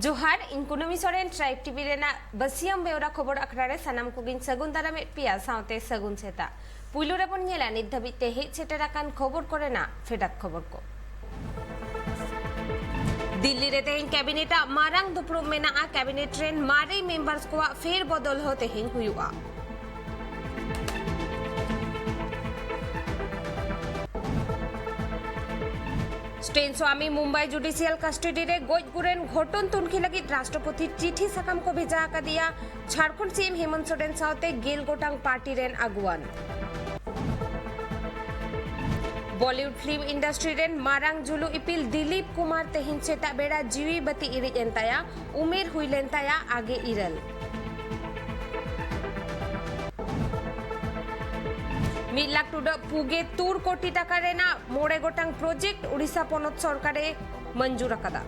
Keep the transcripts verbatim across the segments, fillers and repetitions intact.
ᱡᱚᱦᱟᱨ, ᱤᱧ ᱠᱩᱱᱟᱹᱢᱤ ᱥᱚᱨᱮᱱ, ᱴᱨᱟᱭᱤᱵᱽ ᱴᱤᱵᱷᱤ ᱨᱮᱱᱟᱜ ᱵᱟᱹᱥᱤᱭᱟᱹᱢ ᱵᱮᱣᱨᱟ ᱠᱷᱚᱵᱚᱨ ᱟᱠᱷᱲᱟ ᱨᱮ ᱥᱟᱱᱟᱢ ᱠᱚᱜᱮᱧ ᱥᱟᱹᱜᱩᱱ ᱫᱟᱨᱟᱢᱮᱫ ᱯᱮᱭᱟ, ᱥᱟᱶᱛᱮ ᱥᱟᱹᱜᱩᱱ ᱥᱮᱛᱟᱜ᱾ ᱯᱩᱭᱞᱩ ᱨᱮᱵᱚᱱ ᱧᱮᱞᱟ ᱱᱤᱛ ᱫᱷᱟᱹᱵᱤᱡ ᱛᱮ ᱦᱮᱡ ᱥᱮᱴᱮᱨ ᱟᱠᱟᱱ ᱠᱷᱚᱵᱚᱨ ᱠᱚᱨᱮᱱᱟᱜ ᱯᱷᱮᱰᱟᱛ ᱠᱷᱚᱵᱚᱨ ᱠᱚ᱾ ᱫᱤᱞᱞᱤ ᱨᱮ ᱛᱮᱦᱮᱧ ᱠᱮᱵᱤᱱᱮᱴ ᱟᱜ ᱢᱟᱨᱟᱝ ᱫᱩᱯᱲᱩᱵ ᱢᱮᱱᱟᱜᱼᱟ᱾ ᱠᱮᱵᱤᱱᱮᱴ ᱨᱮᱱ ᱢᱟᱨᱮ ᱢᱮᱢᱵᱟᱨᱥ ᱠᱚᱣᱟᱜ ᱯᱷᱮᱨ ᱵᱚᱫᱚᱞ ᱦᱚᱸ ᱛᱮᱦᱮᱧ ᱦᱩᱭᱩᱜᱼᱟ᱾ Stand Swami Mumbai judicial custody ᱨᱮ ᱜᱚᱡ ᱜᱩᱨᱮᱱ ᱜᱷᱚᱴᱚᱱ ᱛᱩᱱᱠᱷᱤ ᱞᱟᱹᱜᱤᱫ ᱨᱟᱥᱴᱨᱚᱯᱚᱛᱤ ᱪᱤᱴᱷᱤ ᱥᱟᱠᱟᱢ ᱠᱚ ᱵᱷᱮᱡᱟ ᱟᱠᱟᱫᱮᱭᱟ ᱡᱷᱟᱲᱠᱷᱚᱸᱰ ᱥᱤ ᱮᱢ ᱦᱮᱢᱚᱱᱛ ᱥᱚᱨᱮᱱ ᱥᱟᱶᱛᱮ ᱜᱮᱞ ᱜᱚᱴᱟᱝ ᱯᱟᱨᱴᱤ ᱨᱮᱱ ᱟᱹᱜᱩᱣᱟᱱ᱾ ᱵᱚᱞᱤᱣᱩᱰ ᱯᱷᱤᱞᱢ ᱤᱱᱰᱟᱥᱴᱨᱤ ᱨᱮᱱ ᱢᱟᱨᱟᱝ ᱡᱩᱞᱩ ᱤᱯᱤᱞ ᱫᱤᱞᱤᱯ ᱠᱩᱢᱟᱨ ᱛᱮᱦᱮᱧ ᱥᱮᱛᱟᱜ ᱵᱮᱲᱟ ᱡᱤᱣᱤ ᱵᱟᱹᱛᱤ ᱤᱬᱤᱡ ᱮᱱ ᱛᱟᱭᱟ᱾ ᱩᱢᱮᱨ ᱦᱩᱭ ᱞᱮᱱ ᱛᱟᱭᱟ ᱟᱜᱮ ᱤᱨᱟᱹᱞ᱾ ᱢᱤᱫ ᱞᱟᱠᱷ ᱴᱩᱰᱟᱹᱜ ᱯᱩᱜᱮ ᱛᱩᱲ ᱠᱳᱴᱤ ᱴᱟᱠᱟ ᱨᱮᱱᱟᱜ ᱢᱚᱬᱮ ᱜᱚᱴᱟᱝ ᱯᱨᱚᱡᱮᱠᱴ ᱩᱰᱤᱥᱟ ᱯᱚᱱᱚᱛ ᱥᱚᱨᱠᱟᱨᱮ ᱢᱚᱧᱡᱩᱨ ᱟᱠᱟᱫᱟ᱾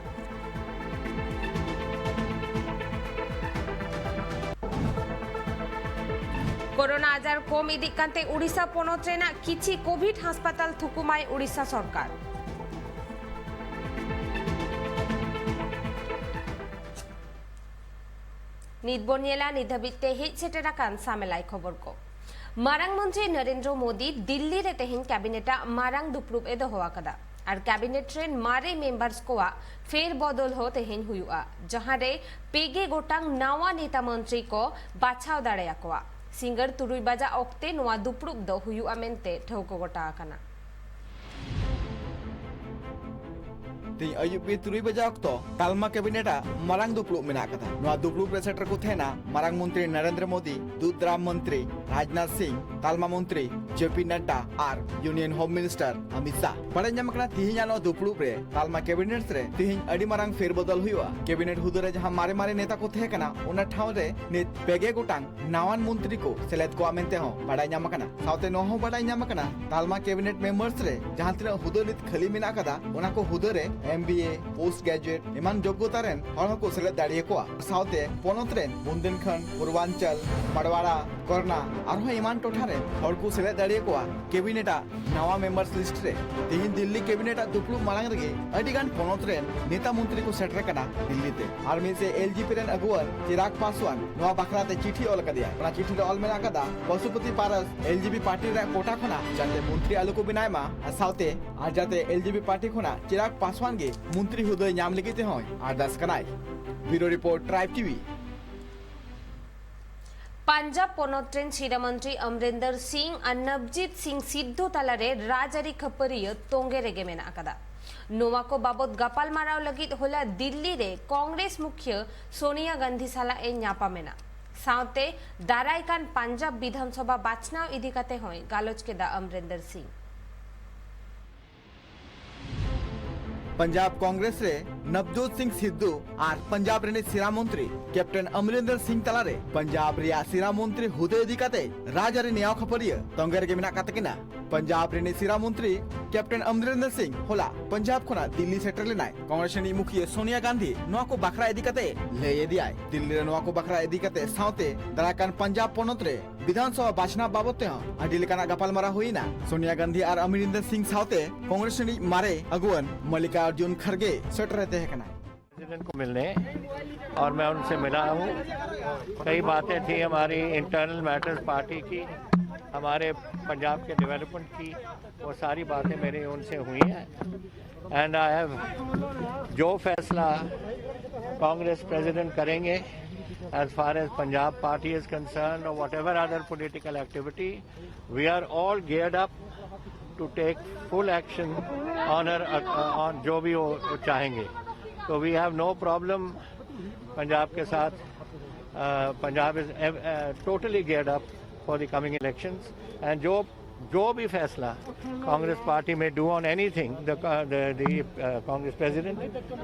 ᱠᱳᱨᱳᱱᱟ ᱟᱡᱟᱨ ᱠᱚᱢ ᱤᱫᱤᱜ ᱠᱟᱱᱛᱮ ᱩᱰᱤᱥᱟ ᱯᱚᱱᱚᱛ ᱨᱮᱱᱟᱜ ᱠᱤᱪᱷᱤ ᱠᱳᱵᱷᱤᱰ ᱦᱟᱥᱯᱟᱛᱟᱞ ᱛᱷᱩᱠᱩᱢᱟᱭ ᱩᱰᱤᱥᱟ ᱥᱚᱨᱠᱟᱨ᱾ ᱱᱤᱛ ᱵᱚᱱ ᱧᱮᱞᱟ ᱱᱤᱛ ᱫᱷᱟᱹᱵᱤᱡ ᱛᱮ ᱦᱮᱡ ᱥᱮᱴᱮᱨ ᱟᱠᱟᱱ ᱥᱟᱢᱮᱞᱟᱭ ᱠᱷᱚᱵᱚᱨ ᱠᱚ᱾ ᱢᱟᱨᱟᱝ ᱢᱚᱱᱛᱨᱤ ᱱᱚᱨᱮᱱᱫᱨᱚ ᱢᱳᱫᱤ ᱫᱤᱞᱞᱤ ᱨᱮ ᱛᱮᱦᱮᱧ ᱠᱮᱵᱤᱱᱮᱴ ᱟᱜ ᱢᱟᱨᱟᱝ ᱫᱩᱯᱲᱩᱵ ᱮ ᱫᱚᱦᱚ ᱟᱠᱟᱫᱟ ᱟᱨ ᱠᱮᱵᱤᱱᱮᱴ ᱨᱮᱱ ᱢᱟᱨᱮ ᱢᱮᱢᱵᱟᱨᱥ ᱠᱚᱣᱟᱜ ᱯᱷᱮᱨ ᱵᱚᱫᱚᱞ ᱦᱚᱸ ᱛᱮᱦᱮᱧ ᱦᱩᱭᱩᱜᱼᱟ, ᱡᱟᱦᱟᱸ ᱨᱮ ᱯᱮ ᱜᱮ ᱜᱚᱴᱟᱝ ᱱᱟᱣᱟ ᱱᱮᱛᱟ ᱢᱚᱱᱛᱨᱤ ᱠᱚ ᱵᱟᱪᱷᱟᱣ ᱫᱟᱲᱮᱭᱟᱠᱚᱣᱟ᱾ ᱥᱤᱸᱜᱟᱹᱲ ᱛᱩᱨᱩᱭ ᱵᱟᱡᱟᱜ ᱚᱠᱛᱮ ᱱᱚᱣᱟ ᱫᱩᱯᱲᱩᱵ ᱫᱚ ᱦᱩᱭᱩᱜᱼᱟ ᱢᱮᱱᱛᱮ ᱴᱷᱟᱹᱣᱠᱟᱹ ᱜᱚᱴᱟ ᱟᱠᱟᱱᱟ᱾ ᱛᱮᱦᱮᱧ ᱟᱹᱭᱩᱵ ᱵᱮᱲ ᱛᱩᱨᱩᱭ ᱵᱟᱡᱟ ᱚᱠᱛᱚ ᱛᱟᱞᱢᱟ ᱠᱮᱵᱤᱱᱮᱴ ᱟᱜ ᱢᱟᱨᱟᱝ ᱫᱩᱯᱲᱩᱵ ᱢᱮᱱᱟᱜ ᱟᱠᱟᱫᱟ᱾ ᱱᱚᱣᱟ ᱫᱩᱯᱲᱩᱵ ᱨᱮ ᱥᱮᱴᱮᱨ ᱠᱚ ᱛᱟᱦᱮᱱᱟ ᱢᱟᱨᱟᱝ ᱢᱚᱱᱛᱨᱤ ᱱᱚᱨᱮᱱᱫᱨᱚ ᱢᱳᱫᱤ, ᱫᱩᱫᱷ ᱨᱟᱢ ᱢᱚᱱᱛᱨᱤ ᱨᱟᱡᱽᱱᱟᱛᱷ ᱥᱤᱝ, ᱛᱟᱞᱢᱟ ᱢᱚᱱᱛᱨᱤ ᱡᱮ ᱯᱤ ᱱᱟᱰᱰᱟ ᱟᱨ ᱤᱭᱩᱱᱤᱭᱚᱱ ᱦᱳᱢ ᱢᱤᱱᱤᱥᱴᱟᱨ ᱚᱢᱤᱛ ᱥᱟᱦ᱾ ᱵᱟᱲᱟᱭ ᱧᱟᱢ ᱟᱠᱟᱱᱟ, ᱛᱤᱦᱤᱧᱟᱜ ᱱᱚᱣᱟ ᱫᱩᱯᱲᱩᱵ ᱨᱮ ᱛᱟᱞᱢᱟ ᱠᱮᱵᱤᱱᱮᱴ ᱨᱮ ᱛᱤᱦᱤᱧ ᱟᱹᱰᱤ ᱢᱟᱨᱟᱝ ᱯᱷᱮᱨᱵᱚᱫᱚᱞ ᱦᱩᱭᱩᱜᱼᱟ᱾ ᱠᱮᱵᱤᱱᱮᱴ ᱦᱩᱫᱟᱹ ᱨᱮ ᱡᱟᱦᱟᱸ ᱢᱟᱨᱮ ᱢᱟᱨᱮ ᱱᱮᱛᱟ ᱠᱚ ᱛᱟᱦᱮᱸ ᱠᱟᱱᱟ, ᱚᱱᱟ ᱴᱷᱟᱶ ᱨᱮ ᱱᱤᱛ ᱯᱮ ᱜᱮ ᱜᱚᱴᱟᱝ ᱱᱟᱣᱟᱱ ᱢᱚᱱᱛᱨᱤ ᱠᱚ ᱥᱮᱞᱮᱫ ᱠᱚᱣᱟ ᱢᱮᱱᱛᱮ ᱦᱚᱸ ᱵᱟᱰᱟᱭ ᱧᱟᱢ ᱟᱠᱟᱱᱟ᱾ ᱥᱟᱶᱛᱮ ᱱᱚᱣᱟ ᱦᱚᱸ ᱵᱟᱰᱟᱭ ᱧᱟᱢ ᱟᱠᱟᱱᱟ, ᱛᱟᱞᱢᱟ ᱠᱮᱵᱤᱱᱮᱴ ᱢᱮᱢᱵᱟᱨᱥ ᱨᱮ ᱡᱟᱦᱟᱸ ᱛᱤᱱᱟᱹᱜ ᱦᱩᱫᱟᱹ ᱱᱤᱛ ᱠᱷᱟᱹᱞᱤ ᱢᱮᱱᱟᱜ ᱟᱠᱟᱫᱟ, ᱚᱱᱟ ᱠᱚ ᱦᱩᱫᱟᱹ ᱨᱮ ᱮᱢ ᱵᱤ ᱮ, ᱯᱳᱥᱴ ᱜᱨᱮᱡᱩᱭᱮᱴ ᱮᱢᱟᱱ ᱡᱳᱜᱽᱜᱚᱛᱟ ᱨᱮᱱ ᱦᱚᱲ ᱦᱚᱸᱠᱚ ᱥᱮᱞᱮᱫ ᱫᱟᱲᱮᱭᱟᱠᱚᱣᱟ᱾ ᱥᱟᱶᱛᱮ ᱯᱚᱱᱚᱛ ᱨᱮᱱ ᱵᱩᱱᱫᱮᱞᱠᱷᱚᱸᱰ, ᱯᱩᱨᱵᱟᱧᱪᱚᱞ, ᱢᱟᱲᱣᱟᱲᱟ, ᱠᱚᱨᱱᱟ ᱟᱨᱦᱚᱸ ᱮᱢᱟᱱ ᱴᱚᱴᱷᱟ ᱨᱮ ᱦᱚᱲ ᱠᱚ ᱥᱮᱞᱮᱫ ᱫᱟᱲᱮᱭᱟᱠᱚᱣᱟ ᱠᱮᱵᱤᱱᱮᱴ ᱟᱜ ᱱᱟᱣᱟ ᱢᱮᱢᱵᱟᱨᱥ ᱞᱤᱥᱴ ᱨᱮ᱾ ᱛᱮᱦᱮᱧ ᱫᱤᱞᱞᱤ ᱠᱮᱵᱤᱱᱮᱴ ᱟᱜ ᱫᱩᱯᱲᱩᱵ ᱢᱟᱲᱟᱝ ᱨᱮᱜᱮ ᱟᱹᱰᱤ ᱜᱟᱱ ᱯᱚᱱᱚᱛ ᱨᱮᱱ ᱱᱮᱛᱟ ᱢᱚᱱᱛᱨᱤ ᱠᱚ ᱥᱮᱴᱮᱨ ᱟᱠᱟᱱᱟ ᱫᱤᱞᱞᱤ ᱛᱮ᱾ ᱟᱨ ᱢᱤᱫ ᱥᱮᱫ ᱮᱞᱡᱤᱯᱤ ᱨᱮᱱ ᱟᱹᱜᱩᱣᱟᱹᱱ ᱪᱤᱨᱟᱜᱽ ᱯᱟᱥᱣᱟᱱ ᱱᱚᱣᱟ ᱵᱟᱠᱷᱨᱟ ᱛᱮ ᱪᱤᱴᱷᱤ ᱚᱞ ᱟᱠᱟᱫᱮᱭᱟ᱾ ᱚᱱᱟ ᱪᱤᱴᱷᱤ ᱨᱮ ᱚᱞ ᱢᱮᱱᱟᱜ ᱟᱠᱟᱫᱟ, ᱯᱚᱥᱩᱯᱚᱛᱤ ᱯᱟᱨᱟᱥ ᱮᱞᱡᱤᱯᱤ ᱯᱟᱨᱴᱤ ᱨᱮᱱᱟᱜ ᱠᱳᱴᱟ ᱠᱷᱚᱱᱟᱜ ᱡᱟᱛᱮ ᱢᱚᱱᱛᱨᱤ ᱟᱞᱚ ᱠᱚ ᱵᱮᱱᱟᱣ ᱢᱟ, ᱟᱨ ᱥᱟᱶᱛᱮ ᱟᱨ ᱡᱟᱛᱮ ᱮᱞᱡᱤᱯᱤ ᱯᱟᱨᱴᱤ ᱠᱷᱚᱱᱟᱜ ᱪᱤᱨᱟᱜᱽ ᱯᱟᱥᱣᱟᱱ ᱜᱮ ᱢᱚᱱᱛᱨᱤ ᱦᱩᱫᱟᱹᱭ ᱧᱟᱢ ᱞᱟᱹᱜᱤᱫ ᱛᱮᱦᱚᱸᱭ ᱟᱨᱫᱟᱥ ᱠᱟᱱᱟᱭ᱾ ᱵᱤᱭᱩᱨᱳ ᱨᱤᱯᱳᱨᱴ, ᱴᱨᱟᱭᱤᱵᱽ ᱴᱤᱵᱷᱤ᱾ ᱯᱟᱧᱡᱟᱵᱽ ᱯᱚᱱᱚᱛ ᱨᱮᱱ ᱥᱤᱨᱟᱹ ᱢᱚᱱᱛᱨᱤ ᱚᱢᱨᱤᱱᱫᱚᱨ ᱥᱤᱝ ᱟᱨ ᱱᱚᱵᱡᱤᱛ ᱥᱤᱝ ᱥᱤᱫᱫᱷᱩ ᱛᱟᱞᱟᱨᱮ ᱨᱟᱡᱽᱟᱹᱨᱤ ᱠᱷᱟᱹᱯᱟᱹᱨᱤᱭᱟᱹ ᱛᱚᱸᱜᱮ ᱨᱮᱜᱮ ᱢᱮᱱᱟᱜ ᱟᱠᱟᱫᱟ᱾ ᱱᱚᱣᱟ ᱠᱚ ᱵᱟᱵᱚᱛ ᱜᱟᱯᱟᱞᱢᱟᱨᱟᱣ ᱞᱟᱹᱜᱤᱫ ᱦᱚᱞᱟ ᱫᱤᱞᱞᱤ ᱨᱮ ᱠᱚᱝᱜᱨᱮᱥ ᱢᱩᱠᱷᱤᱭᱟᱹ ᱥᱳᱱᱤᱭᱟ ᱜᱟᱱᱫᱷᱤ ᱥᱟᱞᱟᱜ ᱮ ᱧᱟᱯᱟᱢ ᱮᱱᱟ᱾ ᱥᱟᱶᱛᱮ ᱫᱟᱨᱟᱭ ᱠᱟᱱ ᱯᱟᱧᱡᱟᱵᱽ ᱵᱤᱫᱷᱟᱱ ᱥᱚᱵᱷᱟ ᱵᱟᱪᱷᱱᱟᱣ ᱤᱫᱤ ᱠᱟᱛᱮ ᱦᱚᱸᱭ ᱜᱟᱞᱚᱪ ᱠᱮᱫᱟ ᱚᱢᱨᱤᱱᱫᱚᱨ ᱥᱤᱝ᱾ ᱯᱟᱧᱡᱟᱵᱽ ᱠᱚᱝᱜᱨᱮᱥ ᱨᱮ ᱱᱚᱵᱡᱳᱛ ᱥᱤᱝ ᱥᱤᱫᱷᱩ ᱟᱨ ᱯᱟᱧᱡᱟᱵᱽ ᱨᱤᱱᱤᱡ ᱥᱤᱨᱟ ᱢᱚᱱᱛᱨᱤ ᱠᱮᱯᱴᱮᱱ ᱚᱢᱨᱤᱱᱫᱚᱨ ᱥᱤᱝ ᱛᱟᱞᱟᱨᱮ ᱯᱟᱧᱡᱟᱵᱽ ᱨᱮᱭᱟᱜ ᱥᱤᱨᱟ ᱢᱚᱱᱛᱨᱤ ᱦᱩᱫᱟᱹ ᱤᱫᱤ ᱠᱟᱛᱮ ᱨᱟᱡᱽᱟᱹᱨᱤ ᱱᱮᱭᱟᱣ ᱠᱷᱟᱹᱯᱟᱹᱨᱤᱭᱟᱹ ᱛᱚᱸᱜᱮ ᱨᱮᱜᱮ ᱢᱮᱱᱟᱜ ᱠᱟᱛᱮ ᱠᱤᱱᱟ᱾ ᱯᱟᱧᱡᱟᱵᱽ ᱨᱤᱱᱤᱡ ᱥᱤᱨᱟ ᱢᱚᱱᱛᱨᱤ ᱠᱮᱯᱴᱮᱱ ᱚᱢᱨᱤᱱᱫᱚᱨ ᱥᱤᱝ ᱦᱚᱞᱟ ᱯᱟᱧᱡᱟᱵᱽ ᱠᱷᱚᱱᱟᱜ ᱫᱤᱞᱞᱤ ᱥᱮᱴᱮᱨ ᱞᱮᱱᱟᱭ᱾ ᱠᱚᱝᱜᱨᱮᱥ ᱨᱤᱱᱤᱡ ᱢᱩᱠᱷᱤᱭᱟᱹ ᱥᱳᱱᱤᱭᱟ ᱜᱟᱱᱫᱷᱤ ᱱᱚᱣᱟ ᱠᱚ ᱵᱟᱠᱷᱨᱟ ᱤᱫᱤ ᱠᱟᱛᱮ ᱞᱟᱹᱭ ᱤᱫᱤᱭᱟᱭ᱾ ᱫᱤᱞᱞᱤ ᱨᱮ ᱱᱚᱣᱟ ᱠᱚ ᱵᱟᱠᱷᱨᱟ ᱤᱫᱤ ᱠᱟᱛᱮ ᱥᱟᱶᱛᱮ ᱫᱟᱨᱟᱭ ᱠᱟᱱ ᱯᱟᱧᱡᱟᱵᱽ ᱯᱚᱱᱚᱛ ᱨᱮ ᱵᱤᱫᱷᱟᱱ ᱥᱚᱵᱷᱟ ᱵᱟᱪᱷᱱᱟᱣ ᱵᱟᱵᱚᱛ ᱛᱮᱦᱚᱸ ᱟᱹᱰᱤ ᱞᱮᱠᱟᱱᱟᱜ ᱜᱟᱯᱟᱞᱢᱟᱨᱟᱣ ᱦᱩᱭ ᱮᱱᱟ᱾ ᱥᱳᱱᱤᱭᱟ ᱜᱟᱱᱫᱷᱤ ᱟᱨ ᱚᱢᱨᱤᱱᱫᱚᱨ ᱥᱤᱝ ᱥᱟᱶᱛᱮ ᱠᱚᱝᱜᱨᱮᱥ ᱨᱤᱱᱤᱡ ᱢᱟᱨᱮ ᱟᱹᱜᱩᱣᱟᱹᱱ ᱢᱟᱞᱞᱤᱠᱟᱨᱡᱩᱱ ᱠᱷᱟᱨᱜᱮ ᱥᱮᱴᱮᱨ ᱮ ᱛᱟᱦᱮᱸ ᱠᱟᱱᱟ᱾ प्रेसिडेंट को मिलने, और मैं उनसे मिला हूँ। कई बातें थी हमारी इंटरनल मैटर्स पार्टी की, हमारे पंजाब के डेवलपमेंट की, वो सारी बातें मेरी उनसे हुई हैं। एंड आई हैव, जो फैसला कांग्रेस प्रेसिडेंट करेंगे, as far as Punjab party is concerned, or whatever other political activity, we are all geared up to take full action on her, uh, on जो भी वो चाहेंगे। तो we have no problem Punjab के साथ। Punjab is totally geared up for the coming elections, and जो जो भी फैसला Congress party may do on anything, the Congress president,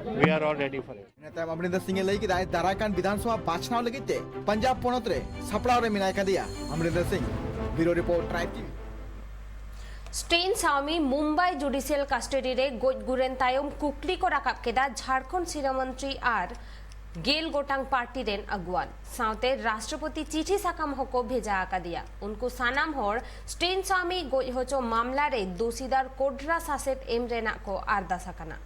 we are all ready for it. ᱤᱱᱟᱹ ᱛᱟᱭᱚᱢ ᱚᱢᱨᱤᱱᱫᱚᱨ ᱥᱤᱝ ᱮ ᱞᱟᱹᱭ ᱠᱮᱫᱟ, ᱫᱟᱨᱟᱭ ᱠᱟᱱ ᱵᱤᱫᱷᱟᱱ ᱥᱚᱵᱷᱟ ᱵᱟᱪᱷᱱᱟᱣ ᱞᱟᱹᱜᱤᱫ ᱛᱮ ᱯᱟᱧᱡᱟᱵᱽ ᱯᱚᱱᱚᱛ ᱨᱮ ᱥᱟᱯᱲᱟᱣ ᱨᱮ ᱢᱮᱱᱟᱭ ᱠᱟᱫᱮᱭᱟ᱾ Amrinder Singh, bureau report, tribe TV. Stan Swamy Mumbai judicial custody ᱨᱮ ᱜᱚᱡ ᱜᱩᱨᱮᱱ ᱛᱟᱭᱚᱢ ᱠᱩᱠᱞᱤ ᱠᱚ ᱨᱟᱠᱟᱵ ᱠᱮᱫᱟ ᱡᱷᱟᱲᱠᱷᱚᱸᱰ ᱥᱤᱨᱟᱹ ᱢᱚᱱᱛᱨᱤ ᱟᱨ ᱜᱮᱞ ᱜᱚᱴᱟᱝ ᱯᱟᱨᱴᱤ ᱨᱮᱱ ᱟᱹᱜᱩᱣᱟᱱ ᱥᱟᱶᱛᱮ ᱨᱟᱥᱴᱨᱚᱯᱚᱛᱤ ᱪᱤᱴᱷᱤ ᱥᱟᱠᱟᱢ ᱦᱚᱸᱠᱚ ᱵᱷᱮᱡᱟ ᱟᱠᱟᱫᱮᱭᱟ᱾ ᱩᱱᱠᱩ ᱥᱟᱱᱟᱢ ᱦᱚᱲ ᱥᱴᱮᱱ ᱥᱣᱟᱢᱤ ᱜᱚᱡ ᱦᱚᱪᱚ ᱢᱟᱢᱞᱟ ᱨᱮ ᱫᱳᱥᱤᱫᱟᱨ ᱠᱚᱰᱨᱟ ᱥᱟᱥᱮᱛ ᱮᱢ ᱨᱮᱱᱟᱜ ᱠᱚ ᱟᱨᱫᱟᱥ ᱟᱠᱟᱱᱟ᱾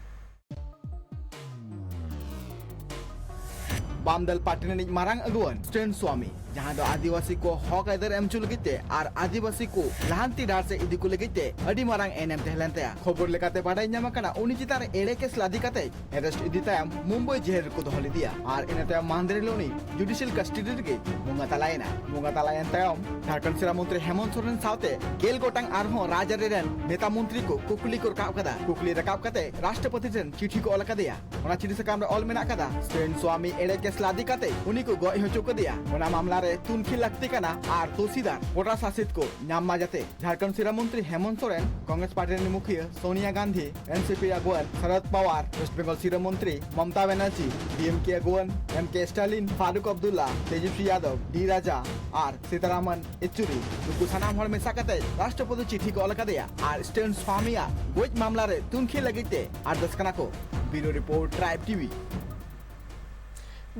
ᱵᱟᱢᱫᱟᱞ ᱯᱟᱨᱴᱤ ᱨᱤᱱᱤᱡ ᱢᱟᱨᱟᱝ ᱟᱹᱜᱩᱣᱟᱹᱱ ᱥᱴᱮᱱ ᱥᱣᱟᱢᱤ, ᱡᱟᱦᱟᱸ ᱫᱚ ᱟᱹᱫᱤᱵᱟᱹᱥᱤ ᱠᱚ ᱦᱚᱠ ᱟᱹᱭᱫᱟᱹᱨ ᱮᱢ ᱦᱚᱪᱚ ᱞᱟᱹᱜᱤᱫ ᱛᱮ ᱟᱨ ᱟᱹᱫᱤᱵᱟᱹᱥᱤ ᱠᱚ ᱞᱟᱦᱟᱱᱛᱤ ᱰᱟᱦᱟᱨ ᱥᱮᱫ ᱤᱫᱤ ᱠᱚ ᱞᱟᱹᱜᱤᱫ ᱛᱮ ᱟᱹᱰᱤ ᱢᱟᱨᱟᱝ ᱮᱱᱮᱢ ᱛᱟᱦᱮᱸ ᱞᱮᱱ ᱛᱟᱭᱟ᱾ ᱠᱷᱚᱵᱚᱨ ᱞᱮᱠᱟᱛᱮ ᱵᱟᱰᱟᱭ ᱧᱟᱢ ᱟᱠᱟᱱᱟ, ᱩᱱᱤ ᱪᱮᱛᱟᱱ ᱨᱮ ᱮᱲᱮ ᱠᱮᱥ ᱞᱟᱫᱮ ᱠᱟᱛᱮ ᱟᱨᱮᱥᱴ ᱤᱫᱤ ᱛᱟᱭᱚᱢ ᱢᱩᱢᱵᱟᱭ ᱡᱮᱞ ᱨᱮᱠᱚ ᱫᱚᱦᱚ ᱞᱮᱫᱮᱭᱟ ᱟᱨ ᱤᱱᱟᱹ ᱛᱟᱭᱚᱢ ᱢᱟᱦᱫᱮᱨ ᱦᱤᱞᱳᱜ ᱩᱱᱤ ᱡᱩᱰᱤᱥᱤᱭᱟᱞ ᱠᱟᱥᱴᱚᱰᱤ ᱨᱮᱜᱮ ᱵᱚᱸᱜᱟ ᱛᱟᱞᱟᱭᱮᱱᱟ᱾ ᱵᱚᱸᱜᱟ ᱛᱟᱞᱟᱭᱮᱱ ᱛᱟᱭᱚᱢ ᱡᱷᱟᱲᱠᱷᱚᱸᱰ ᱥᱤᱨᱟᱹ ᱢᱚᱱᱛᱨᱤ ᱦᱮᱢᱚᱱᱛ ᱥᱚᱨᱮᱱ ᱥᱟᱶᱛᱮ ᱜᱮᱞ ᱜᱚᱴᱟᱝ ᱟᱨᱦᱚᱸ ᱨᱟᱡᱽᱟᱹᱨᱤ ᱨᱮᱱ ᱱᱮᱛᱟ ᱢᱚᱱᱛᱨᱤ ᱠᱚ ᱠᱩᱠᱞᱤ ᱠᱚ ᱨᱟᱠᱟᱵ ᱠᱟᱫᱟ᱾ ᱠᱩᱠᱞᱤ ᱨᱟᱠᱟᱵ ᱠᱟᱛᱮ ᱨᱟᱥᱴᱨᱚᱯᱚᱛᱤ ᱴᱷᱮᱱ ᱪᱤᱴᱷᱤ ᱠᱚ ᱚᱞ ᱟᱠᱟᱫᱮᱭᱟ᱾ ᱚᱱᱟ ᱪᱤᱴᱷᱤ ᱥᱟᱠᱟᱢ ᱨᱮ ᱚᱞ ᱢᱮᱱᱟᱜ ᱠᱟᱫᱟ, ᱥᱴᱮᱱ ᱥᱣᱟᱢᱤ ᱮᱲᱮ ᱠᱮᱥ ᱞᱟᱫᱮ ᱠᱟᱛᱮ ᱩᱱᱤ ᱠᱚ ᱜᱚᱡ ᱦᱚᱪᱚ ᱠᱟᱫᱮᱭᱟ᱾ ᱚᱱᱟ ᱢᱟᱢᱞᱟ ᱨᱮ ᱛᱩᱱᱠᱷᱤ ᱞᱟᱹᱠᱛᱤ ᱠᱟᱱᱟ ᱟᱨ ᱫᱳᱥᱤᱫᱟᱨ ᱠᱚᱰᱨᱟ ᱥᱟᱥᱮᱛ ᱠᱚ ᱧᱟᱢ ᱢᱟ ᱡᱟᱛᱮ᱾ ᱡᱷᱟᱲᱠᱷᱚᱸᱰ ᱥᱤᱨᱟᱹ ᱢᱚᱱᱛᱨᱤ ᱦᱮᱢᱚᱱᱛ ᱥᱚᱨᱮᱱ, ᱠᱚᱝᱜᱨᱮᱥ ᱯᱟᱨᱴᱤ ᱨᱮᱱ ᱢᱩᱠᱷᱤᱭᱟᱹ ᱥᱳᱱᱤᱭᱟ ᱜᱟᱱᱫᱷᱤ, ᱮᱱᱥᱤᱯᱤ ᱟᱹᱜᱩᱣᱟᱹᱱ ᱥᱚᱨᱚᱫ ᱯᱟᱣᱟᱨ, ᱳᱭᱮᱥᱴ ᱵᱮᱝᱜᱚᱞ ᱥᱤᱨᱟᱹ ᱢᱚᱱᱛᱨᱤ ᱢᱚᱢᱛᱟ ᱵᱟᱱᱟᱨᱡᱤ, ᱰᱤᱮᱢᱠᱮ ᱟᱹᱜᱩᱣᱟᱹᱱ ᱮᱢ ᱠᱮ ᱥᱴᱟᱞᱤᱱ, ᱯᱷᱟᱨᱩᱠ ᱟᱵᱫᱩᱞᱞᱟ, ᱛᱮᱡᱚᱥᱣᱤ ᱭᱟᱫᱚᱵ, ᱰᱤ ᱨᱟᱡᱟ ᱟᱨ ᱥᱤᱛᱟᱨᱟᱢᱟᱱ ᱭᱮᱪᱩᱨᱤ, ᱱᱩᱠᱩ ᱥᱟᱱᱟᱢ ᱦᱚᱲ ᱢᱮᱥᱟ ᱠᱟᱛᱮ ᱨᱟᱥᱴᱨᱚᱯᱚᱛᱤ ᱪᱤᱴᱷᱤ ᱠᱚ ᱚᱞ ᱟᱠᱟᱫᱮᱭᱟ ᱟᱨ ᱥᱴᱮᱱ ᱥᱣᱟᱢᱤᱭᱟᱜ ᱜᱚᱡ ᱢᱟᱢᱞᱟ ᱨᱮ ᱛᱩᱱᱠᱷᱤ ᱞᱟᱹᱜᱤᱫ ᱛᱮ ᱟᱨᱫᱟᱥ ᱠᱟᱱᱟ ᱠᱚ᱾ ᱵᱤᱭᱩᱨᱳ ᱨᱤᱯᱳᱨᱴ, ᱴᱨᱟᱭᱤᱵᱽ ᱴᱤᱵᱷᱤ᱾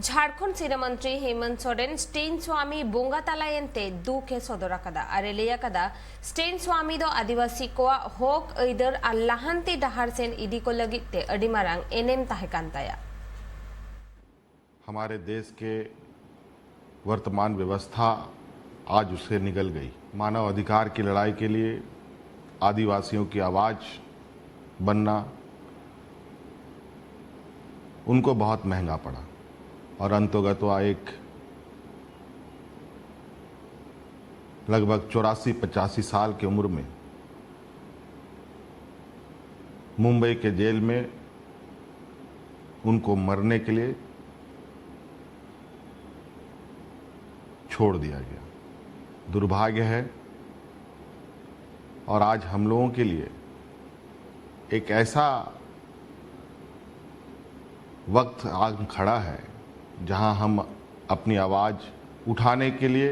ᱡᱷᱟᱲᱠᱷᱚᱸᱰ ᱥᱤᱨᱟᱹ ᱢᱚᱱᱛᱨᱤ ᱦᱮᱢᱚᱱᱛ ᱥᱚᱨᱮᱱ ᱥᱴᱮᱱ ᱥᱣᱟᱢᱤ ᱵᱚᱸᱜᱟ ᱛᱟᱞᱟᱭᱮᱱ ᱛᱮ ᱫᱩᱠ ᱮ ᱥᱚᱫᱚᱨ ᱟᱠᱟᱫᱟ ᱟᱨ ᱮ ᱞᱟᱹᱭ ᱟᱠᱟᱫᱟ, ᱥᱴᱮᱱ ᱥᱣᱟᱢᱤ ᱫᱚ ᱟᱹᱫᱤᱵᱟᱹᱥᱤ ᱠᱚᱣᱟᱜ ᱦᱚᱠ ᱟᱹᱭᱫᱟᱹᱨ ᱟᱨ ᱞᱟᱦᱟᱱᱛᱤ ᱰᱟᱦᱟᱨ ᱥᱮᱱ ᱤᱫᱤ ᱠᱚ ᱞᱟᱹᱜᱤᱫ ᱛᱮ ᱟᱹᱰᱤ ᱢᱟᱨᱟᱝ ᱮᱱᱮᱢ ᱛᱟᱦᱮᱸ ᱠᱟᱱ ᱛᱟᱭᱟ᱾ हमारे देश के वर्तमान व्यवस्था आज उससे निगल गई। मानव अधिकार की लड़ाई के लिए आदिवासियों की आवाज़ बनना उनको बहुत महंगा पड़ा और अंतोगत्वा एक लगभग चौरासी पचासी साल की उम्र में मुंबई के जेल में उनको मरने के लिए छोड़ दिया गया। दुर्भाग्य है और आज हम लोगों के लिए एक ऐसा वक्त आ खड़ा है जहां हम अपनी आवाज़ उठाने के लिए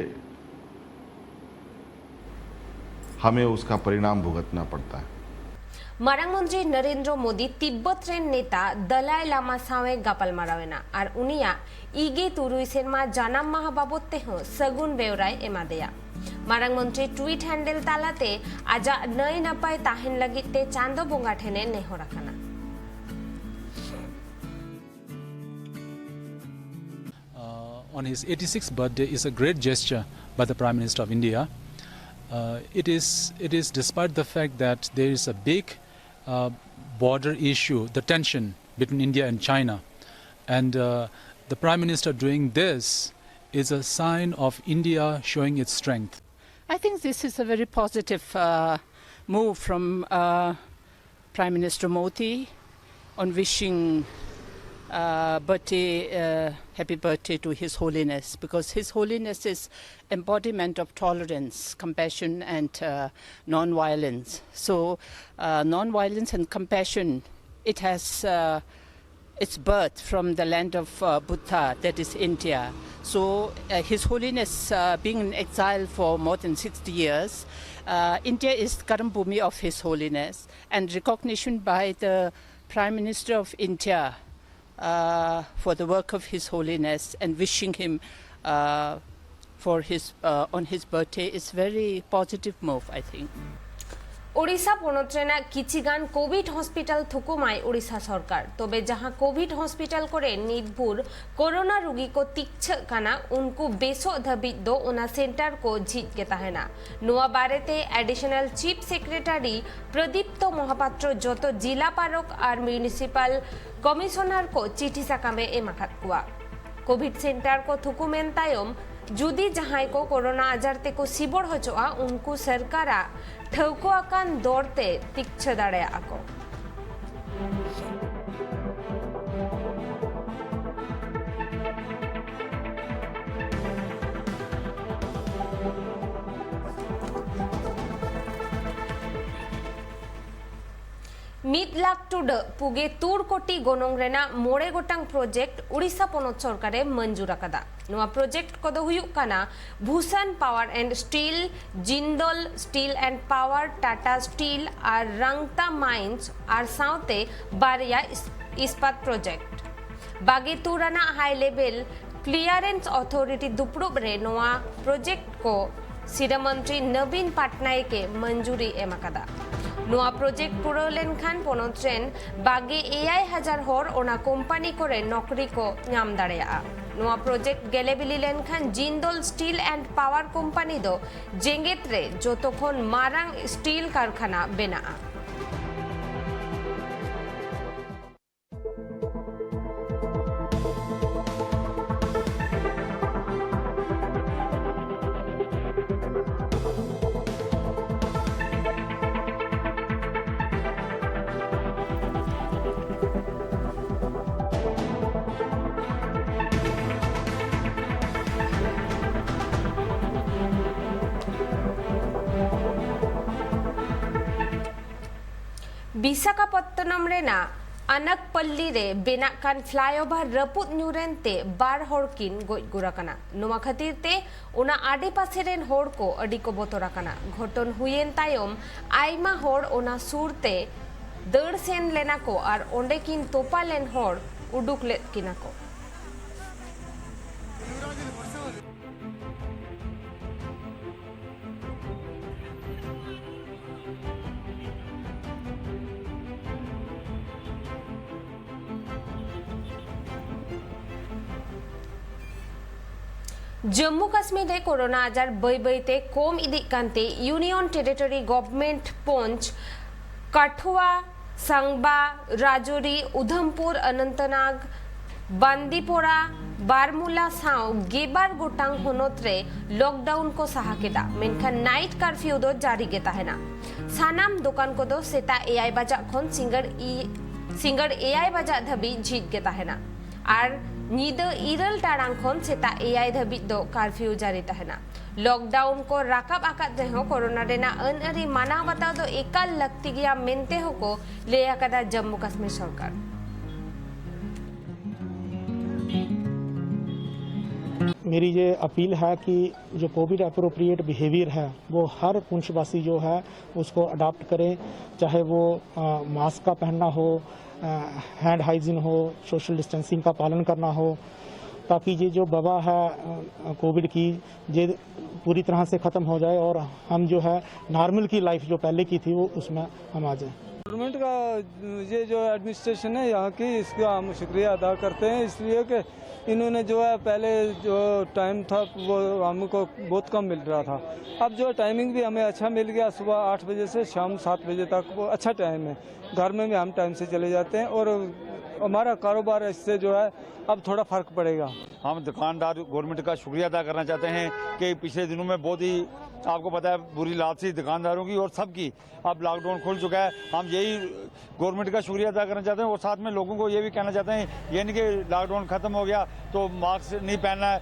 हमें उसका परिणाम भुगतना पड़ता है। ᱢᱟᱨᱟᱝ ᱢᱚᱱᱛᱨᱤ ᱱᱚᱨᱮᱱᱫᱨᱚ ᱢᱳᱫᱤ ᱛᱤᱵᱵᱚᱛ ᱨᱮᱱ ᱱᱮᱛᱟ ᱫᱟᱞᱟᱭ ᱞᱟᱢᱟ ᱥᱟᱶ ᱮ ᱜᱟᱯᱟᱞᱢᱟᱨᱟᱣ ᱮᱱᱟ ᱟᱨ ᱩᱱᱤᱭᱟᱜ ᱤᱜᱮ ᱛᱩᱨᱩᱭ ᱥᱮᱨᱢᱟ ᱡᱟᱱᱟᱢ ᱢᱟᱦᱟ ᱵᱟᱵᱚᱛ ᱛᱮᱦᱚᱸ ᱥᱟᱹᱜᱩᱱ ᱵᱮᱣᱨᱟᱭ ᱮᱢᱟᱫᱮᱭᱟ᱾ ᱢᱟᱨᱟᱝ ᱢᱚᱱᱛᱨᱤ ᱴᱩᱭᱤᱴ ᱦᱮᱱᱰᱮᱞ ᱛᱟᱞᱟᱛᱮ ᱟᱡᱟᱜ ᱱᱟᱹᱭ ᱱᱟᱯᱟᱭ ᱛᱟᱦᱮᱱ ᱞᱟᱹᱜᱤᱫ ᱛᱮ ᱪᱟᱸᱫᱚ ᱵᱚᱸᱜᱟ ᱴᱷᱮᱱ ᱮ ᱱᱮᱦᱚᱨ ᱟᱠᱟᱱᱟ᱾ Uh, on his eighty-sixth birthday is a great gesture by the Prime Minister of India. Uh, it is, it is despite the fact that there is a big uh, border issue, the tension between India and China. And uh, the Prime Minister doing this is a sign of India showing its strength. I think this is a very positive uh, move from uh, Prime Minister Modi on wishing uh, birthday, uh, happy birthday to His Holiness, because His Holiness is embodiment of tolerance, compassion, and uh, non-violence. So, uh, non-violence and compassion, it has uh, its birth from the land of uh, Buddha, that is India. So, uh, His Holiness uh, being in exile for more than sixty years, uh, India is Karambhumi of His Holiness, and recognition by the Prime Minister of India uh, for the work of His Holiness and wishing him uh, for his uh, on his birthday is very positive move, I think. Odisha ᱯᱚᱱᱚᱛ ᱨᱮᱱᱟᱜ ᱠᱤᱪᱷᱤ ᱜᱟᱱ covid hospital ᱛᱷᱩᱠᱩᱢᱟᱭ Odisha ᱥᱚᱨᱠᱟᱨ᱾ ᱛᱚᱵᱮ ᱡᱟᱦᱟᱸ covid hospital ᱠᱚᱨᱮ ᱱᱤᱛ ᱵᱷᱳᱨ ᱠᱳᱨᱳᱱᱟ ᱨᱩᱜᱤ ᱠᱚ ᱛᱤᱠᱪᱷᱟᱹᱜ ᱠᱟᱱᱟ, ᱩᱱᱠᱩ ᱵᱮᱥᱚᱜ ᱫᱷᱟᱹᱵᱤᱡ ᱫᱚ ᱚᱱᱟ ᱥᱮᱱᱴᱟᱨ ᱠᱚ ᱡᱷᱤᱡ ᱜᱮ ᱛᱟᱦᱮᱱᱟ᱾ ᱱᱚᱣᱟ ᱵᱟᱨᱮᱛᱮ ᱮᱰᱤᱥᱚᱱᱟᱞ ᱪᱤᱯ ᱥᱮᱠᱨᱮᱴᱟᱨᱤ ᱯᱨᱚᱫᱤᱯᱛᱚ ᱢᱚᱦᱟᱯᱟᱛᱨᱚ ᱡᱚᱛᱚ ᱡᱤᱞᱟ ᱯᱟᱨᱚᱠ ᱟᱨ ᱢᱤᱭᱩᱱᱤᱥᱤᱯᱟᱞ ᱠᱚᱢᱤᱥᱚᱱᱟᱨ ᱠᱚ ᱪᱤᱴᱷᱤ ᱥᱟᱠᱟᱢ ᱮ ᱮᱢ ᱟᱠᱟᱫ ᱠᱚᱣᱟ᱾ ᱠᱳᱵᱷᱤᱰ ᱥᱮᱱᱴᱟᱨ ᱠᱚ ᱛᱷᱩᱠᱩᱢ ᱮᱱ ᱛᱟᱭᱚᱢ ᱡᱩᱫᱤ ᱡᱟᱦᱟᱸᱭ ᱠᱚ ᱠᱳᱨᱳᱱᱟ ᱟᱡᱟᱨ ᱛᱮᱠᱚ ᱥᱤᱵᱚᱲ ᱦᱚᱪᱚᱜᱼᱟ, ᱩᱱᱠᱩ ᱥᱚᱨᱠᱟᱨᱟᱜ ᱴᱷᱟᱹᱣᱠᱟᱹ ᱟᱠᱟᱱ ᱫᱚᱨ ᱛᱮ ᱛᱤᱠᱪᱷᱟᱹ ᱫᱟᱲᱮᱭᱟᱜᱼᱟ ᱠᱚ᱾ ᱢᱤᱫ ᱞᱟᱠᱷ ᱴᱩᱰᱟᱹᱜ ᱯᱩᱜᱮ ᱛᱩᱲ ᱠᱳᱴᱤ ᱜᱚᱱᱚᱝ ᱨᱮᱱᱟᱜ ᱢᱚᱬᱮ ᱜᱚᱴᱟᱝ ᱯᱨᱚᱡᱮᱠᱴ ᱩᱲᱤᱥᱥᱟ ᱯᱚᱱᱚᱛ ᱥᱚᱨᱠᱟᱨᱮ ᱢᱚᱧᱡᱩᱨ ᱟᱠᱟᱫᱟ᱾ ᱱᱚᱣᱟ ᱯᱨᱚᱡᱮᱠᱴ ᱠᱚᱫᱚ ᱦᱩᱭᱩᱜ ᱠᱟᱱᱟ Bhushan power and steel, Jindal steel and power, Tata steel ᱟᱨ ᱨᱟᱝᱛᱟ ᱢᱟᱭᱤᱱᱥ ᱟᱨ ᱥᱟᱶᱛᱮ ᱵᱟᱨᱭᱟ ᱤᱥ-, ᱤᱥᱯᱟᱛ ᱯᱨᱚᱡᱮᱠᱴ᱾ ᱵᱟᱜᱮ ᱛᱩᱨ ᱟᱱᱟᱜ ᱦᱟᱭ ᱞᱮᱵᱮᱞ ᱠᱞᱤᱭᱟᱨᱮᱱᱥ ᱚᱛᱷᱚᱨᱤᱴᱤ ᱫᱩᱯᱲᱩᱵ ᱨᱮ ᱱᱚᱣᱟ ᱯᱨᱚᱡᱮᱠᱴ ᱠᱚ ᱥᱤᱨᱟᱹ ᱢᱚᱱᱛᱨᱤ ᱱᱚᱵᱤᱱ ᱯᱟᱴᱱᱟᱭᱮᱠ ᱮ ᱢᱚᱧᱡᱩᱨᱤ ᱮᱢ ᱟᱠᱟᱫᱟ᱾ ᱱᱚᱣᱟ ᱯᱨᱚᱡᱮᱠᱴ ᱯᱩᱨᱟᱹᱣ ᱞᱮᱱᱠᱷᱟᱱ ᱯᱚᱱᱚᱛ ᱨᱮᱱ ᱵᱟᱜᱮ ᱮᱭᱟᱭ ᱦᱟᱡᱟᱨ ᱦᱚᱲ ᱚᱱᱟ ᱠᱳᱢᱯᱟᱱᱤ ᱠᱚᱨᱮ ᱱᱚᱠᱨᱤ ᱠᱚ ᱧᱟᱢ ᱫᱟᱲᱮᱭᱟᱜᱼᱟ᱾ ᱱᱚᱣᱟ ᱯᱨᱚᱡᱮᱠᱴ ᱜᱮᱞᱮᱵᱤᱞᱤ ᱞᱮᱱᱠᱷᱟᱱ ᱡᱤᱱᱫᱚᱞ ᱥᱴᱤᱞ ᱮᱱᱰ ᱯᱟᱣᱟᱨ ᱠᱳᱢᱯᱟᱱᱤ ᱫᱚ ᱡᱮᱜᱮᱛ ᱨᱮ ᱡᱚᱛᱚ ᱠᱷᱚᱱ ᱢᱟᱨᱟᱝ ᱥᱴᱤᱞ ᱠᱟᱨᱠᱷᱟᱱᱟ ᱵᱮᱱᱟᱜᱼᱟ᱾ ᱵᱤᱥᱟᱠᱷᱟᱯᱚᱛᱛᱚᱱᱚᱢ ᱨᱮᱱᱟᱜ ᱟᱱᱟᱠᱯᱟᱞᱞᱤ ᱨᱮ ᱵᱮᱱᱟᱜ ᱠᱟᱱ ᱯᱷᱞᱟᱭᱳᱵᱷᱟᱨ ᱨᱟᱹᱯᱩᱫ ᱧᱩᱨᱮᱱ ᱛᱮ ᱵᱟᱨ ᱦᱚᱲ ᱠᱤᱱ ᱜᱚᱡ ᱜᱩᱨ ᱟᱠᱟᱱᱟ᱾ ᱱᱚᱣᱟ ᱠᱷᱟᱹᱛᱤᱨ ᱛᱮ ᱚᱱᱟ ᱟᱰᱮᱯᱟᱥᱮ ᱨᱮᱱ ᱦᱚᱲ ᱠᱚ ᱟᱹᱰᱤ ᱠᱚ ᱵᱚᱛᱚᱨ ᱟᱠᱟᱱᱟ᱾ ᱜᱷᱚᱴᱚᱱ ᱦᱩᱭᱮᱱ ᱛᱟᱭᱚᱢ ᱟᱭᱢᱟ ᱦᱚᱲ ᱚᱱᱟ ᱥᱩᱨ ᱛᱮ ᱫᱟᱹᱲ ᱥᱮᱱ ᱞᱮᱱᱟ ᱠᱚ ᱟᱨ ᱚᱸᱰᱮ ᱠᱤᱱ ᱛᱚᱯᱟ ᱞᱮᱱ ᱦᱚᱲ ᱩᱰᱩᱠ ᱞᱮᱫ ᱠᱤᱱᱟ ᱠᱚ᱾ ᱡᱚᱢᱢᱩ ᱠᱟᱥᱢᱤᱨ ᱨᱮ ᱠᱳᱨᱳᱱᱟ ᱟᱡᱟᱨ ᱵᱟᱹᱭ ᱵᱟᱹᱭ ᱛᱮ ᱠᱚᱢ ᱤᱫᱤᱜ ᱠᱟᱱᱛᱮ ᱤᱭᱩᱱᱤᱭᱚᱱ ᱴᱮᱨᱤᱴᱚᱨᱤ ᱜᱚᱵᱷᱚᱨᱱᱢᱮᱱᱴ ᱯᱚᱧᱪ, ᱠᱟᱴᱷᱩᱣᱟ, ᱥᱟᱝᱵᱟ, ᱨᱟᱡᱳᱨᱤ, ᱩᱫᱷᱚᱢᱯᱩᱨ, ᱚᱱᱚᱱᱛᱱᱟᱜᱽ, ᱵᱟᱱᱫᱤᱯᱳᱨᱟ, ᱵᱟᱨᱢᱩᱞᱟ ᱥᱟᱶ ᱜᱮᱞᱵᱟᱨ ᱜᱚᱴᱟᱝ ᱦᱚᱱᱚᱛ ᱨᱮ ᱞᱚᱠᱰᱟᱣᱩᱱ ᱠᱚ ᱥᱟᱦᱟ ᱠᱮᱫᱟ, ᱢᱮᱱᱠᱷᱟᱱ ᱱᱟᱭᱤᱴ ᱠᱟᱨᱯᱷᱤᱭᱩ ᱫᱚ ᱡᱟᱹᱨᱤ ᱜᱮ ᱛᱟᱦᱮᱱᱟ᱾ ᱥᱟᱱᱟᱢ ᱫᱚᱠᱟᱱ ᱠᱚᱫᱚ ᱥᱮᱛᱟᱜ ᱮᱭᱟᱭ ᱵᱟᱡᱟᱜ ᱠᱷᱚᱱ ᱥᱤᱸᱜᱟᱹᱲ ᱤ-, ᱥᱤᱸᱜᱟᱹᱲ ᱮᱭᱟᱭ ᱵᱟᱡᱟᱜ ᱫᱷᱟᱹᱵᱤᱡ ᱡᱷᱤᱡ ᱜᱮ ᱛᱟᱦᱮᱱᱟ᱾ ᱟᱨ ᱧᱤᱫᱟᱹ ᱤᱨᱟᱹᱞ ᱴᱟᱲᱟᱝ ᱠᱷᱚᱱ ᱥᱮᱛᱟᱜ ᱮᱭᱟᱭ ᱫᱷᱟᱹᱵᱤᱡ ᱫᱚ ᱠᱟᱨᱯᱷᱤᱭᱩ ᱡᱟᱹᱨᱤ ᱛᱟᱦᱮᱱᱟ᱾ ᱞᱚᱠᱰᱟᱣᱩᱱ ᱠᱚ ᱨᱟᱠᱟᱵ ᱟᱠᱟᱫ ᱨᱮᱦᱚᱸ ᱠᱳᱨᱳᱱᱟ ᱨᱮᱱᱟᱜ ᱟᱹᱱ ᱟᱹᱨᱤ ᱢᱟᱱᱟᱣ ᱵᱟᱛᱟᱣ ᱫᱚ ᱮᱠᱟᱞ ᱞᱟᱹᱠᱛᱤ ᱜᱮᱭᱟ ᱢᱮᱱᱛᱮ ᱦᱚᱸᱠᱚ ᱞᱟᱹᱭ ᱟᱠᱟᱫᱟ ᱡᱚᱢᱢᱩ ᱠᱟᱥᱢᱤᱨ ᱥᱚᱨᱠᱟᱨ᱾ मेरी ये अपील है कि जो कोविड अप्रोप्रिएट बिहेवियर है वो हर पुंछवासी जो है उसको अडॉप्ट करें, चाहे वो मास्क का पहनना हो, हैंड हाइजीन हो, सोशल डिस्टेंसिंग का पालन करना हो, ताकि ये जो वबा है कोविड की, ये पूरी तरह से ख़त्म हो जाए और हम जो है नॉर्मल की लाइफ जो पहले की थी वो उसमें हम आ जाएं। गवर्नमेंट का ये जो एडमिनिस्ट्रेशन है यहाँ की, इसका हम शुक्रिया अदा करते हैं, इसलिए कि इन्होंने जो है पहले जो टाइम था वो हमको बहुत कम मिल रहा था। अब जो टाइमिंग भी हमें अच्छा मिल गया, सुबह आठ बजे से शाम सात बजे तक, वो अच्छा टाइम है। घर में भी हम टाइम से चले जाते हैं और हमारा कारोबार इससे जो है अब थोड़ा फ़र्क पड़ेगा। हम दुकानदार गवर्नमेंट का शुक्रिया अदा करना चाहते हैं कि पिछले दिनों में बहुत ही, आपको पता है, बुरी लात थी दुकानदारों की और सबकी। अब लॉकडाउन खुल चुका है, हम यही गवर्नमेंट का शुक्रिया अदा करना चाहते हैं और साथ में लोगों को ये भी कहना चाहते हैं, ये नहीं कि लॉकडाउन ख़त्म हो गया तो मास्क नहीं पहनना है,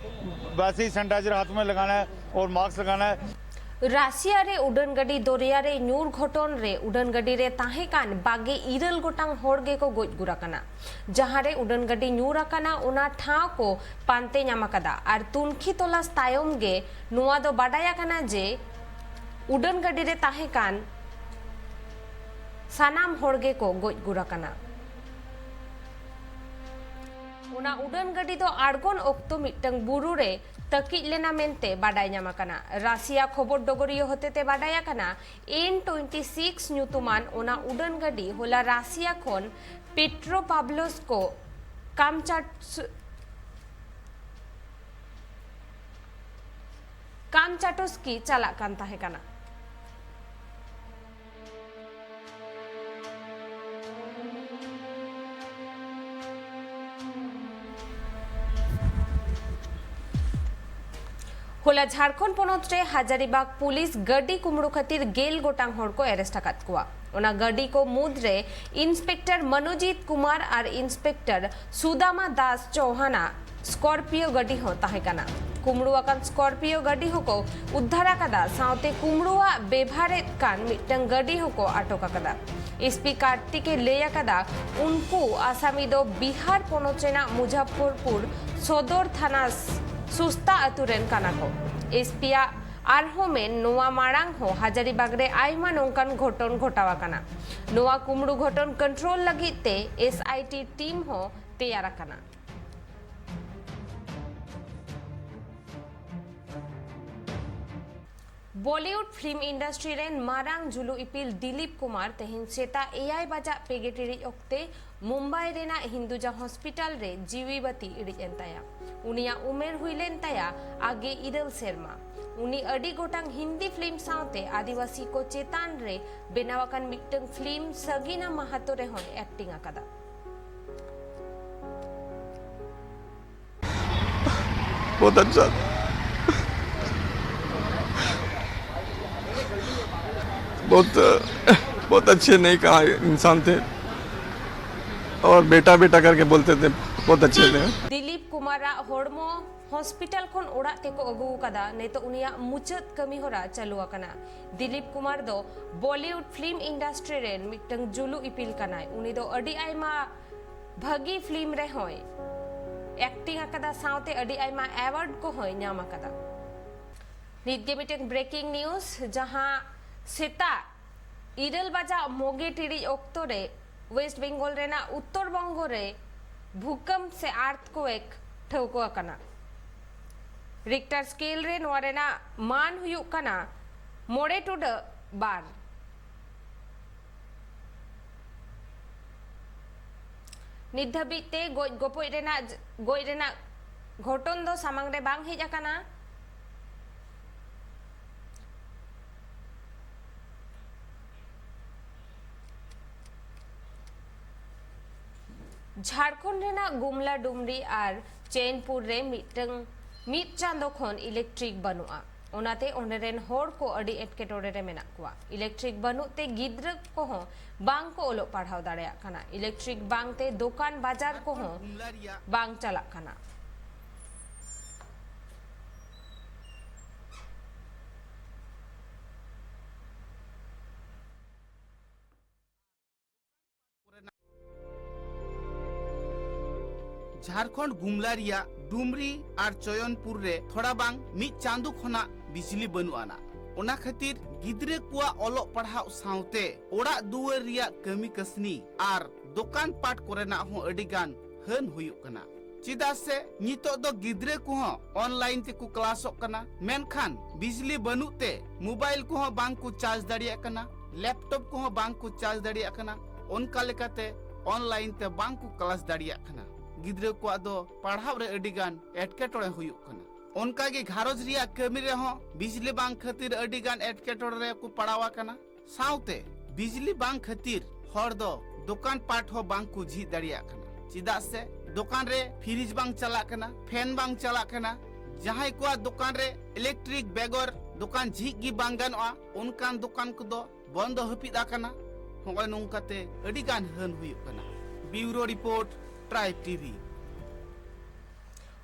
वैसे ही सैनिटाइजर हाथ में लगाना है और मास्क लगाना है। ᱨᱟᱥᱤᱭᱟ ᱨᱮ ᱩᱰᱟᱹᱱ ᱜᱟᱹᱰᱤ ᱫᱚᱨᱭᱟ ᱨᱮ ᱧᱩᱨ ᱜᱷᱚᱴᱚᱱ ᱨᱮ ᱩᱰᱟᱹᱱ ᱜᱟᱹᱰᱤ ᱨᱮ ᱛᱟᱦᱮᱸ ᱠᱟᱱ ᱵᱟᱜᱮ ᱤᱨᱟᱹᱞ ᱜᱚᱴᱟᱝ ᱦᱚᱲ ᱜᱮᱠᱚ ᱜᱚᱡ ᱜᱩᱨ ᱟᱠᱟᱱᱟ᱾ ᱡᱟᱦᱟᱸ ᱨᱮ ᱩᱰᱟᱹᱱ ᱜᱟᱹᱰᱤ ᱧᱩᱨ ᱟᱠᱟᱱᱟ, ᱚᱱᱟ ᱴᱷᱟᱶ ᱠᱚ ᱯᱟᱱᱛᱮ ᱧᱟᱢ ᱟᱠᱟᱫᱟ ᱟᱨ ᱛᱩᱱᱠᱷᱤ ᱛᱚᱞᱟᱥ ᱛᱟᱭᱚᱢ ᱜᱮ ᱱᱚᱣᱟ ᱫᱚ ᱵᱟᱰᱟᱭ ᱟᱠᱟᱱᱟ ᱡᱮ ᱩᱰᱟᱹᱱ ᱜᱟᱹᱰᱤ ᱨᱮ ᱛᱟᱦᱮᱸ ᱠᱟᱱ ᱥᱟᱱᱟᱢ ᱦᱚᱲ ᱜᱮᱠᱚ ᱜᱚᱡ ᱜᱩᱨ ᱟᱠᱟᱱᱟ᱾ ᱚᱱᱟ ᱩᱰᱟᱹᱱ ᱜᱟᱹᱰᱤ ᱫᱚ ᱟᱬᱜᱚᱱ ᱚᱠᱛᱚ ᱢᱤᱫᱴᱟᱝ ᱵᱩᱨᱩ ᱨᱮ ᱛᱟᱹᱠᱤᱡ ᱞᱮᱱᱟ ᱢᱮᱱᱛᱮ ᱵᱟᱰᱟᱭ ᱧᱟᱢ ᱟᱠᱟᱱᱟ᱾ ᱨᱟᱥᱤᱭᱟ ᱠᱷᱚᱵᱚᱨ ᱰᱚᱜᱚᱨᱤᱭᱟᱹ ᱦᱚᱛᱮᱛᱮ ᱵᱟᱰᱟᱭ ᱟᱠᱟᱱᱟ, ᱮᱱ ᱴᱩᱭᱮᱱᱴᱤ ᱥᱤᱠᱥ ᱧᱩᱛᱩᱢᱟᱱ ᱚᱱᱟ ᱩᱰᱟᱹᱱ ᱜᱟᱹᱰᱤ ᱦᱚᱞᱟ ᱨᱟᱥᱤᱭᱟ ᱠᱷᱚᱱ ᱯᱮᱴᱨᱳᱯᱟᱵᱞᱚᱥᱠᱳ ᱠᱟᱢᱪᱟᱴᱥ ᱠᱟᱢᱪᱟᱴᱚᱥᱠᱤ ᱪᱟᱞᱟᱜ ᱠᱟᱱ ᱛᱟᱦᱮᱸ ᱠᱟᱱᱟ᱾ ᱦᱚᱞᱟ ᱡᱷᱟᱲᱠᱷᱚᱸᱰ ᱯᱚᱱᱚᱛ ᱨᱮ ᱦᱟᱡᱟᱨᱤᱵᱟᱜᱽ ᱯᱩᱞᱤᱥ ᱜᱟᱹᱰᱤ ᱠᱩᱢᱵᱽᱲᱩ ᱠᱷᱟᱹᱛᱤᱨ ᱜᱮᱞ ᱜᱚᱴᱟᱝ ᱦᱚᱲ ᱠᱚ ᱮᱨᱮᱥᱴ ᱟᱠᱟᱫ ᱠᱚᱣᱟ᱾ ᱚᱱᱟ ᱜᱟᱹᱰᱤ ᱠᱚ ᱢᱩᱫᱽᱨᱮ ᱤᱱᱥᱯᱮᱠᱴᱚᱨ ᱢᱚᱱᱳᱡᱤᱛ ᱠᱩᱢᱟᱨ ᱟᱨ ᱤᱱᱥᱯᱮᱠᱴᱚᱨ ᱥᱩᱫᱟᱢᱟ ᱫᱟᱥ ᱪᱳᱣᱦᱟᱱᱟᱜ ᱥᱠᱚᱨᱯᱤᱭᱳ ᱜᱟᱹᱰᱤ ᱦᱚᱸ ᱛᱟᱦᱮᱸ ᱠᱟᱱᱟ᱾ ᱠᱩᱢᱲᱩ ᱟᱠᱟᱱ ᱥᱠᱚᱨᱯᱤᱭᱳ ᱜᱟᱹᱰᱤ ᱦᱚᱸᱠᱚ ᱩᱫᱽᱫᱷᱟᱨ ᱟᱠᱟᱫᱟ, ᱥᱟᱶᱛᱮ ᱠᱩᱢᱲᱩᱣᱟᱜ ᱵᱮᱵᱷᱟᱨᱮᱫ ᱠᱟᱱ ᱢᱤᱫᱴᱟᱝ ᱜᱟᱹᱰᱤ ᱦᱚᱸᱠᱚ ᱟᱴᱚᱠ ᱟᱠᱟᱫᱟ᱾ ᱮᱥᱯᱤ ᱠᱟᱨᱛᱤᱠ ᱮ ᱞᱟᱹᱭ ᱟᱠᱟᱫᱟ, ᱩᱱᱠᱩ ᱟᱥᱟᱢᱤ ᱫᱚ ᱵᱤᱦᱟᱨ ᱯᱚᱱᱚᱛ ᱨᱮᱱᱟᱜ ᱢᱩᱡᱟᱯᱷᱚᱨᱯᱩᱨ ᱥᱚᱫᱚᱨ ᱛᱷᱟᱱᱟ ᱥᱩᱥᱛᱟ ᱟᱹᱛᱩ ᱨᱮᱱ ᱠᱟᱱᱟ ᱠᱚ᱾ ᱮᱥᱯᱤᱭᱟᱜ ᱟᱨᱦᱚᱸ ᱢᱮᱱ, ᱱᱚᱣᱟ ᱢᱟᱲᱟᱝ ᱦᱚᱸ ᱦᱟᱡᱟᱨᱤᱵᱟᱜᱽ ᱨᱮ ᱟᱭᱢᱟ ᱱᱚᱝᱠᱟᱱ ᱜᱷᱚᱴᱚᱱ ᱜᱷᱚᱴᱟᱣ ᱟᱠᱟᱱᱟ᱾ ᱱᱚᱣᱟ ᱠᱩᱢᱲᱩ ᱜᱷᱚᱴᱚᱱ ᱠᱚᱱᱴᱨᱳᱞ ᱞᱟᱹᱜᱤᱫ ᱛᱮ ᱮᱥ ᱟᱭ ᱴᱤ ᱴᱤᱢ ᱦᱚᱸ ᱛᱮᱭᱟᱨ ᱟᱠᱟᱱᱟ᱾ ᱵᱚᱞᱤᱣᱩᱰ ᱯᱷᱤᱞᱢ ᱤᱱᱰᱟᱥᱴᱨᱤ ᱨᱮᱱ ᱢᱟᱨᱟᱝ ᱡᱩᱞᱩ ᱤᱯᱤᱞ ᱫᱤᱞᱤᱯ ᱠᱩᱢᱟᱨ ᱛᱮᱦᱮᱧ ᱥᱮᱛᱟᱜ ᱮᱭᱟᱭ ᱵᱟᱡᱟᱜ ᱯᱮ ᱜᱮ ᱴᱤᱲᱤᱡ ᱚᱠᱛᱮ ᱢᱩᱢᱵᱟᱭ ᱨᱮᱱᱟᱜ ᱦᱤᱱᱫᱩᱡᱟ ᱦᱚᱥᱯᱤᱴᱟᱞ ᱨᱮ ᱡᱤᱣᱤ ᱵᱟᱹᱛᱤ ᱤᱲᱤᱡ ᱮᱱ ᱛᱟᱭᱟ᱾ ᱩᱱᱤᱭᱟᱜ ᱩᱢᱮᱨ ᱦᱩᱭ ᱞᱮᱱ ᱛᱟᱭᱟ ᱟᱜᱮ ᱤᱨᱟᱹᱞ ᱥᱮᱨᱢᱟ᱾ ᱩᱱᱤ ᱟᱹᱰᱤ ᱜᱚᱴᱟᱝ ᱦᱤᱱᱫᱤ ᱯᱷᱤᱞᱢ ᱥᱟᱶᱛᱮ ᱟᱹᱫᱤᱵᱟᱹᱥᱤ ᱠᱚ ᱪᱮᱛᱟᱱ ᱨᱮ ᱵᱮᱱᱟᱣ ᱟᱠᱟᱱ ᱢᱤᱫᱴᱟᱝ ᱯᱷᱤᱞᱢ ᱥᱟᱜᱤᱱᱟ ᱢᱟᱦᱟᱛᱳ ᱨᱮᱦᱚᱸᱭ ᱮᱠᱴᱤᱝ ᱟᱠᱟᱫᱟ᱾ बहुत अच्छा, बहुत बहुत अच्छे नेक इंसान थे। और बेटा बेटा करके बोलते थे, बहुत अच्छे थे। ᱫᱤᱞᱤᱯ ᱠᱩᱢᱟᱨᱟᱜ ᱦᱚᱲᱢᱚ ᱦᱚᱥᱯᱤᱴᱟᱞ ᱠᱷᱚᱱ ᱚᱲᱟᱜ ᱛᱮᱠᱚ ᱟᱹᱜᱩ ᱟᱠᱟᱫᱟ᱾ ᱱᱤᱛᱚᱜ ᱩᱱᱤᱭᱟᱜ ᱢᱩᱪᱟᱹᱫ ᱠᱟᱹᱢᱤ ᱦᱚᱨᱟ ᱪᱟᱹᱞᱩ ᱟᱠᱟᱱᱟ᱾ ᱫᱤᱞᱤᱯ ᱠᱩᱢᱟᱨ ᱫᱚ ᱵᱚᱞᱤᱣᱩᱰ ᱯᱷᱤᱞᱢ ᱤᱱᱰᱟᱥᱴᱨᱤ ᱨᱮᱱ ᱢᱤᱫᱴᱟᱝ ᱡᱩᱞᱩ ᱤᱯᱤᱞ ᱠᱟᱱᱟᱭ᱾ ᱩᱱᱤ ᱫᱚ ᱟᱹᱰᱤ ᱟᱭᱢᱟ ᱵᱷᱟᱹᱜᱤ ᱯᱷᱤᱞᱢ ᱨᱮᱦᱚᱸᱭ ᱮᱠᱴᱤᱝ ᱟᱠᱟᱫᱟ, ᱥᱟᱶᱛᱮ ᱟᱹᱰᱤ ᱟᱭᱢᱟ ᱮᱣᱟᱨᱰ ᱠᱚᱦᱚᱸᱭ ᱧᱟᱢ ᱟᱠᱟᱫᱟ᱾ ᱱᱤᱛ ᱜᱮ ᱢᱤᱫᱴᱟᱝ ᱵᱨᱮᱠᱤᱝ ᱱᱤᱭᱩᱡᱽ, ᱡᱟᱦᱟᱸ ᱥᱮᱛᱟᱜ ᱤᱨᱟᱹᱞ ᱵᱟᱡᱟᱜ ᱢᱚᱜᱮ ᱴᱤᱲᱤᱡ ᱚᱠᱛᱚ ᱨᱮ ᱳᱭᱮᱥᱴ ᱵᱮᱝᱜᱚᱞ ᱨᱮᱱᱟᱜ ᱩᱛᱛᱚᱨ ᱵᱚᱝᱜᱚ ᱨᱮ ᱵᱷᱩᱠᱟᱢᱯ ᱥᱮ ᱟᱨᱛᱷᱠᱣᱮᱠ ᱴᱷᱟᱹᱣᱠᱟᱹ ᱟᱠᱟᱱᱟ᱾ ᱨᱤᱠᱴᱟᱨ ᱥᱠᱮᱞ ᱨᱮ ᱱᱚᱣᱟ ᱨᱮᱱᱟᱜ ᱢᱟᱱ ᱦᱩᱭᱩᱜ ᱠᱟᱱᱟ ᱢᱚᱬᱮ ᱴᱩᱰᱟᱹᱜ ᱵᱟᱨ᱾ ᱱᱤᱛ ᱫᱷᱟᱹᱵᱤᱡ ᱛᱮ ᱜᱚᱡ ᱜᱚᱯᱚᱡ ᱨᱮᱱᱟᱜ, ᱜᱚᱡ ᱨᱮᱱᱟᱜ ᱜᱷᱚᱴᱚᱱ ᱫᱚ ᱥᱟᱢᱟᱝ ᱨᱮ ᱵᱟᱝ ᱦᱮᱡ ᱟᱠᱟᱱᱟ᱾ ᱡᱷᱟᱲᱠᱷᱚᱸᱰ ᱨᱮᱱᱟᱜ ᱜᱩᱢᱞᱟ ᱰᱩᱢᱨᱤ ᱟᱨ ᱪᱮᱭᱱᱯᱩᱨ ᱨᱮ ᱢᱤᱫᱴᱟᱝ, ᱢᱤᱫ ᱪᱟᱸᱫᱚ ᱠᱷᱚᱱ ᱤᱞᱮᱠᱴᱨᱤᱠ ᱵᱟᱹᱱᱩᱜᱼᱟ᱾ ᱚᱱᱟᱛᱮ ᱚᱸᱰᱮ ᱨᱮᱱ ᱦᱚᱲ ᱠᱚ ᱟᱹᱰᱤ ᱮᱴᱠᱮᱴᱚᱬᱮ ᱨᱮ ᱢᱮᱱᱟᱜ ᱠᱚᱣᱟ᱾ ᱤᱞᱮᱠᱴᱨᱤᱠ ᱵᱟᱹᱱᱩᱜ ᱛᱮ ᱜᱤᱫᱽᱨᱟᱹ ᱠᱚᱦᱚᱸ ᱵᱟᱝ ᱠᱚ ᱚᱞᱚᱜ ᱯᱟᱲᱦᱟᱣ ᱫᱟᱲᱮᱭᱟᱜ ᱠᱟᱱᱟ᱾ ᱤᱞᱮᱠᱴᱨᱤᱠ ᱵᱟᱝ ᱛᱮ ᱫᱚᱠᱟᱱ ᱵᱟᱡᱟᱨ ᱠᱚᱦᱚᱸ ᱵᱟᱝ ᱪᱟᱞᱟᱜ ᱠᱟᱱᱟ᱾ ᱡᱷᱟᱲᱠᱷᱚᱸᱰ ᱜᱩᱢᱞᱟ ᱨᱮᱭᱟᱜ ᱰᱩᱢᱨᱤ ᱟᱨ ᱪᱚᱭᱚᱱᱯᱩᱨ ᱨᱮ ᱛᱷᱚᱲᱟ ᱵᱟᱝ ᱢᱤᱫ ᱪᱟᱸᱫᱚ ᱠᱷᱚᱱᱟᱜ ᱵᱤᱡᱽᱞᱤ ᱵᱟᱹᱱᱩᱜ ᱟᱱᱟ᱾ ᱚᱱᱟ ᱠᱷᱟᱹᱛᱤᱨ ᱜᱤᱫᱽᱨᱟᱹ ᱠᱚᱣᱟᱜ ᱚᱞᱚᱜ ᱯᱟᱲᱦᱟᱜ ᱥᱟᱶᱛᱮ ᱚᱲᱟᱜ ᱫᱩᱣᱟᱹᱨ ᱨᱮᱭᱟᱜ ᱠᱟᱹᱢᱤ ᱠᱟᱹᱥᱱᱤ ᱟᱨ ᱫᱚᱠᱟᱱ ᱯᱟᱴ ᱠᱚᱨᱮᱱᱟᱜ ᱦᱚᱸ ᱟᱹᱰᱤ ᱜᱟᱱ ᱦᱟᱹᱱ ᱦᱩᱭᱩᱜ ᱠᱟᱱᱟ᱾ ᱪᱮᱫᱟᱜ ᱥᱮ ᱱᱤᱛᱚᱜ ᱫᱚ ᱜᱤᱫᱽᱨᱟᱹ ᱠᱚᱦᱚᱸ ᱚᱱᱞᱟᱭᱤᱱ ᱛᱮᱠᱚ ᱠᱞᱟᱥᱚᱜ ᱠᱟᱱᱟ, ᱢᱮᱱᱠᱷᱟᱱ ᱵᱤᱡᱽᱞᱤ ᱵᱟᱹᱱᱩᱜ ᱛᱮ ᱢᱳᱵᱟᱭᱤᱞ ᱠᱚᱦᱚᱸ ᱵᱟᱝ ᱠᱚ ᱪᱟᱨᱡᱽ ᱫᱟᱲᱮᱭᱟᱜ ᱠᱟᱱᱟ, ᱞᱮᱯᱴᱚᱯ ᱠᱚᱦᱚᱸ ᱵᱟᱝ ᱠᱚ ᱪᱟᱨᱡᱽ ᱫᱟᱲᱮᱭᱟᱜ ᱠᱟᱱᱟ᱾ ᱚᱱᱠᱟ ᱞᱮᱠᱟᱛᱮ ᱚᱱᱞᱟᱭᱤᱱ ᱛᱮ ᱵᱟᱝ ᱠᱚ ᱠᱞᱟᱥ ᱫᱟᱲᱮᱭᱟᱜ ᱠᱟᱱᱟ᱾ ᱜᱤᱫᱽᱨᱟᱹ ᱠᱚᱣᱟᱜ ᱫᱚ ᱯᱟᱲᱦᱟᱣ ᱨᱮ ᱟᱹᱰᱤ ᱜᱟᱱ ᱮᱴᱠᱮᱴᱚᱬᱮ ᱦᱩᱭᱩᱜ ᱠᱟᱱᱟ᱾ ᱚᱱᱠᱟ ᱜᱮ ᱜᱷᱟᱨᱚᱸᱡᱽ ᱨᱮᱭᱟᱜ ᱠᱟᱹᱢᱤ ᱨᱮᱦᱚᱸ ᱵᱤᱡᱽᱞᱤ ᱵᱟᱝ ᱠᱷᱟᱹᱛᱤᱨ ᱟᱹᱰᱤ ᱜᱟᱱ ᱮᱴᱠᱮᱴᱚᱬᱮ ᱨᱮᱠᱚ ᱯᱟᱲᱟᱣ ᱟᱠᱟᱱᱟ᱾ ᱥᱟᱶᱛᱮ ᱵᱤᱡᱽᱞᱤ ᱵᱟᱝ ᱠᱷᱟᱹᱛᱤᱨ ᱦᱚᱲ ᱫᱚ ᱫᱚᱠᱟᱱ ᱯᱟᱴ ᱦᱚᱸ ᱵᱟᱝ ᱠᱚ ᱡᱷᱤᱡ ᱫᱟᱲᱮᱭᱟᱜ ᱠᱟᱱᱟ᱾ ᱪᱮᱫᱟᱜ ᱥᱮ ᱫᱚᱠᱟᱱ ᱨᱮ ᱯᱷᱨᱤᱡᱽ ᱵᱟᱝ ᱪᱟᱞᱟᱜ ᱠᱟᱱᱟ, ᱯᱷᱮᱱ ᱵᱟᱝ ᱪᱟᱞᱟᱜ ᱠᱟᱱᱟ᱾ ᱡᱟᱦᱟᱸᱭ ᱠᱚᱣᱟᱜ ᱫᱚᱠᱟᱱ ᱨᱮ ᱤᱞᱮᱠᱴᱨᱤᱠ ᱵᱮᱜᱚᱨ ᱫᱚᱠᱟᱱ ᱡᱷᱤᱡ ᱜᱮ ᱵᱟᱝ ᱜᱟᱱᱚᱜᱼᱟ, ᱚᱱᱠᱟᱱ ᱫᱚᱠᱟᱱ ᱠᱚᱫᱚ ᱵᱚᱱᱫᱚ ᱦᱟᱹᱯᱤᱫ ᱟᱠᱟᱱᱟ᱾ ᱱᱚᱜᱼᱚᱭ ᱱᱚᱝᱠᱟᱛᱮ ᱟᱹᱰᱤ ᱜᱟᱱ ᱦᱟᱹᱱ ᱦᱩᱭᱩᱜ ᱠᱟᱱᱟ᱾ ᱵᱤᱭᱩᱨᱳ report, tribe TV.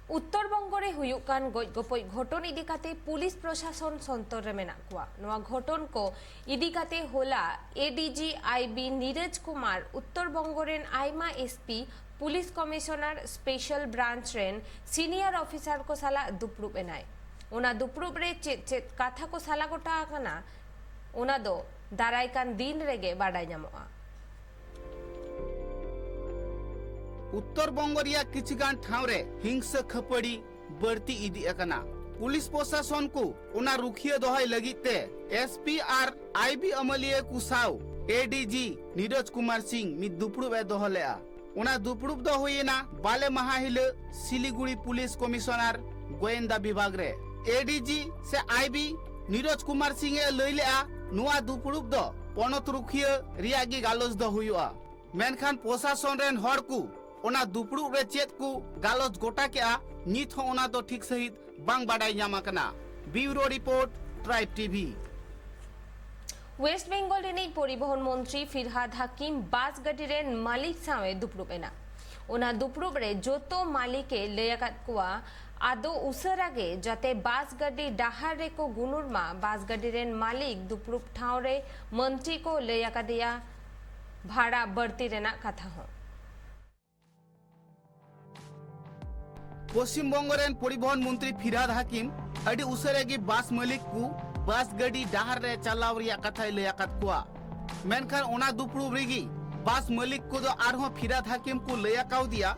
Uttar Banga ᱨᱮ ᱦᱩᱭᱩᱜ ᱠᱟᱱ ᱜᱚᱡ ᱜᱚᱯᱚᱡ ᱜᱷᱚᱴᱚᱱ ᱤᱫᱤ ᱠᱟᱛᱮ ᱯᱩᱞᱤᱥ ᱯᱨᱚᱥᱟᱥᱚᱱ ᱥᱚᱱᱛᱚᱨ ᱨᱮ ᱢᱮᱱᱟᱜ ᱠᱚᱣᱟ᱾ ᱱᱚᱣᱟ ᱜᱷᱚᱴᱚᱱ ᱠᱚ ᱤᱫᱤ ᱠᱟᱛᱮ ᱦᱚᱞᱟ ᱮ ᱰᱤ ᱡᱤ ᱟᱭ ᱵᱤ ᱱᱤᱨᱚᱡᱽ ᱠᱩᱢᱟᱨ ᱩᱛᱛᱚᱨ ᱵᱚᱝᱜᱚ ᱨᱮᱱ ᱟᱭᱢᱟ S P, police commissioner, special branch ᱨᱮᱱ ᱥᱤᱱᱤᱭᱟᱨ ᱚᱯᱷᱤᱥᱟᱨ ᱠᱚ ᱥᱟᱞᱟᱜ ᱫᱩᱯᱲᱩᱵ ᱮᱱᱟᱭ᱾ ᱚᱱᱟ ᱫᱩᱯᱲᱩᱵ ᱨᱮ ᱪᱮᱫ ᱪᱮᱫ ᱠᱟᱛᱷᱟ ᱠᱚ ᱥᱟᱞᱟ ᱜᱚᱴᱟ ᱟᱠᱟᱱᱟ, ᱚᱱᱟ ᱫᱚ ᱫᱟᱨᱟᱭ ᱠᱟᱱ ᱫᱤᱱ ᱨᱮᱜᱮ ᱵᱟᱰᱟᱭ ᱧᱟᱢᱚᱜᱼᱟ᱾ ᱩᱛᱛᱚᱨ ᱵᱚᱝᱜᱚ ᱨᱮᱭᱟᱜ ᱠᱤᱪᱷᱩ ᱜᱟᱱ ᱴᱷᱟᱶ ᱨᱮ ᱦᱤᱝᱥᱟᱹ ᱠᱷᱟᱹᱯᱟᱹᱲᱤ ᱵᱟᱹᱲᱛᱤ ᱤᱫᱤ ᱟᱠᱟᱱᱟ᱾ ᱯᱩᱞᱤᱥ ᱯᱨᱚᱥᱟᱥᱚᱱ ᱠᱚ ᱚᱱᱟ ᱨᱩᱠᱷᱤᱭᱟᱹ ᱫᱚᱦᱚᱭ ᱞᱟᱹᱜᱤᱫ ᱛᱮ S P R I B ᱟᱹᱢᱟᱹᱞᱤᱭᱟᱹ ᱠᱚ ᱥᱟᱶ ᱮ ᱰᱤ ᱡᱤ ᱱᱤᱨᱚᱡᱽ ᱠᱩᱢᱟᱨ ᱥᱤᱝ ᱢᱤᱫ ᱫᱩᱯᱲᱩᱵ ᱮ ᱫᱚᱦᱚ ᱞᱮᱫᱼᱟ᱾ ᱚᱱᱟ ᱫᱩᱯᱲᱩᱵ ᱫᱚ ᱦᱩᱭ ᱮᱱᱟ ᱵᱟᱞᱮ ᱢᱟᱦᱟ ᱦᱤᱞᱚᱜ ᱥᱤᱞᱤᱜᱩᱲᱤ ᱯᱩᱞᱤᱥ ᱠᱚᱢᱤᱥᱚᱱᱟᱨ ᱜᱳᱭᱮᱱᱫᱟ ᱵᱤᱵᱷᱟᱜᱽ ᱨᱮ᱾ ᱮ ᱰᱤ ᱡᱤ ᱥᱮ ᱟᱭ ᱵᱤ ᱱᱤᱨᱚᱡᱽ ᱠᱩᱢᱟᱨ ᱥᱤᱝ ᱮ ᱞᱟᱹᱭ ᱞᱮᱫᱼᱟ, ᱱᱚᱣᱟ ᱫᱩᱯᱲᱩᱵ ᱫᱚ ᱯᱚᱱᱚᱛ ᱨᱩᱠᱷᱤᱭᱟᱹ ᱨᱮᱭᱟᱜ ᱜᱮ ᱜᱟᱞᱚᱪ ᱫᱚ ᱦᱩᱭᱩᱜᱼᱟ᱾ ᱢᱮᱱᱠᱷᱟᱱ ᱯᱨᱚᱥᱟᱥᱚᱱ ᱨᱮᱱ ᱦᱚᱲ ᱠᱚ ᱚᱱᱟ ᱫᱩᱯᱲᱩᱵ ᱨᱮ ᱪᱮᱫ ᱠᱚ ᱜᱟᱞᱚᱪ ᱜᱚᱴᱟ ᱠᱮᱫᱼᱟ, ᱱᱤᱛ ᱦᱚᱸ ᱚᱱᱟ ᱫᱚ ᱴᱷᱤᱠ ᱥᱟᱺᱦᱤᱡ ᱵᱟᱝ ᱵᱟᱰᱟᱭ ᱧᱟᱢ ᱟᱠᱟᱱᱟ᱾ Bureau Report, Tribe T V. West Bengal ᱨᱤᱱᱤᱡ ᱯᱚᱨᱤᱵᱚᱦᱚᱱ ᱢᱚᱱᱛᱨᱤ ᱯᱷᱤᱨᱦᱟᱫ ᱦᱟᱠᱤᱢ ᱵᱟᱥ ᱜᱟᱹᱰᱤ ᱨᱮᱱ ᱢᱟᱹᱞᱤᱠ ᱥᱟᱶ ᱮ ᱫᱩᱯᱲᱩᱵ ᱮᱱᱟ᱾ ᱚᱱᱟ ᱫᱩᱯᱲᱩᱵ ᱨᱮ ᱡᱚᱛᱚ ᱢᱟᱹᱞᱤᱠ ᱮ ᱞᱟᱹᱭ ᱟᱠᱟᱫ ᱠᱚᱣᱟ, ᱟᱫᱚ ᱩᱥᱟᱹᱨᱟ ᱜᱮ ᱡᱟᱛᱮ ᱵᱟᱥ ᱜᱟᱹᱰᱤ ᱰᱟᱦᱟᱨ ᱨᱮᱠᱚ ᱜᱩᱱᱩᱨ ᱢᱟ᱾ ᱵᱟᱥ ᱜᱟᱹᱰᱤ ᱨᱮᱱ ᱢᱟᱹᱞᱤᱠ ᱫᱩᱯᱲᱩᱵ ᱴᱷᱟᱶ ᱨᱮ ᱢᱚᱱᱛᱨᱤ ᱠᱚ ᱞᱟᱹᱭ ᱟᱠᱟᱫᱮᱭᱟ ᱵᱷᱟᱲᱟ ᱵᱟᱹᱲᱛᱤ ᱨᱮᱱᱟᱜ ᱠᱟᱛᱷᱟ ᱦᱚᱸ᱾ ᱯᱚᱥᱪᱤᱢ ᱵᱚᱝᱜᱚ ᱨᱮᱱ ᱯᱚᱨᱤᱵᱚᱦᱚᱱ ᱢᱚᱱᱛᱨᱤ ᱯᱷᱤᱨᱦᱟᱫ ᱦᱟᱠᱤᱢ ᱟᱹᱰᱤ ᱩᱥᱟᱹᱨᱟ ᱜᱮ ᱵᱟᱥ ᱢᱟᱹᱞᱤᱠ ᱠᱚ ᱵᱟᱥ ᱜᱟᱹᱰᱤ ᱰᱟᱦᱟᱨ ᱨᱮ ᱪᱟᱞᱟᱣ ᱨᱮᱭᱟᱜ ᱠᱟᱛᱷᱟᱭ ᱞᱟᱹᱭ ᱟᱠᱟᱫ ᱠᱚᱣᱟ᱾ ᱢᱮᱱᱠᱷᱟᱱ ᱚᱱᱟ ᱫᱩᱯᱲᱩᱵ ᱨᱮᱜᱮ ᱵᱟᱥ ᱢᱟᱹᱞᱤᱠ ᱠᱚᱫᱚ ᱟᱨᱦᱚᱸ ᱯᱷᱤᱨᱦᱟᱫ ᱦᱟᱠᱤᱢ ᱠᱚ ᱞᱟᱹᱭ ᱟᱠᱟᱣᱫᱮᱭᱟ,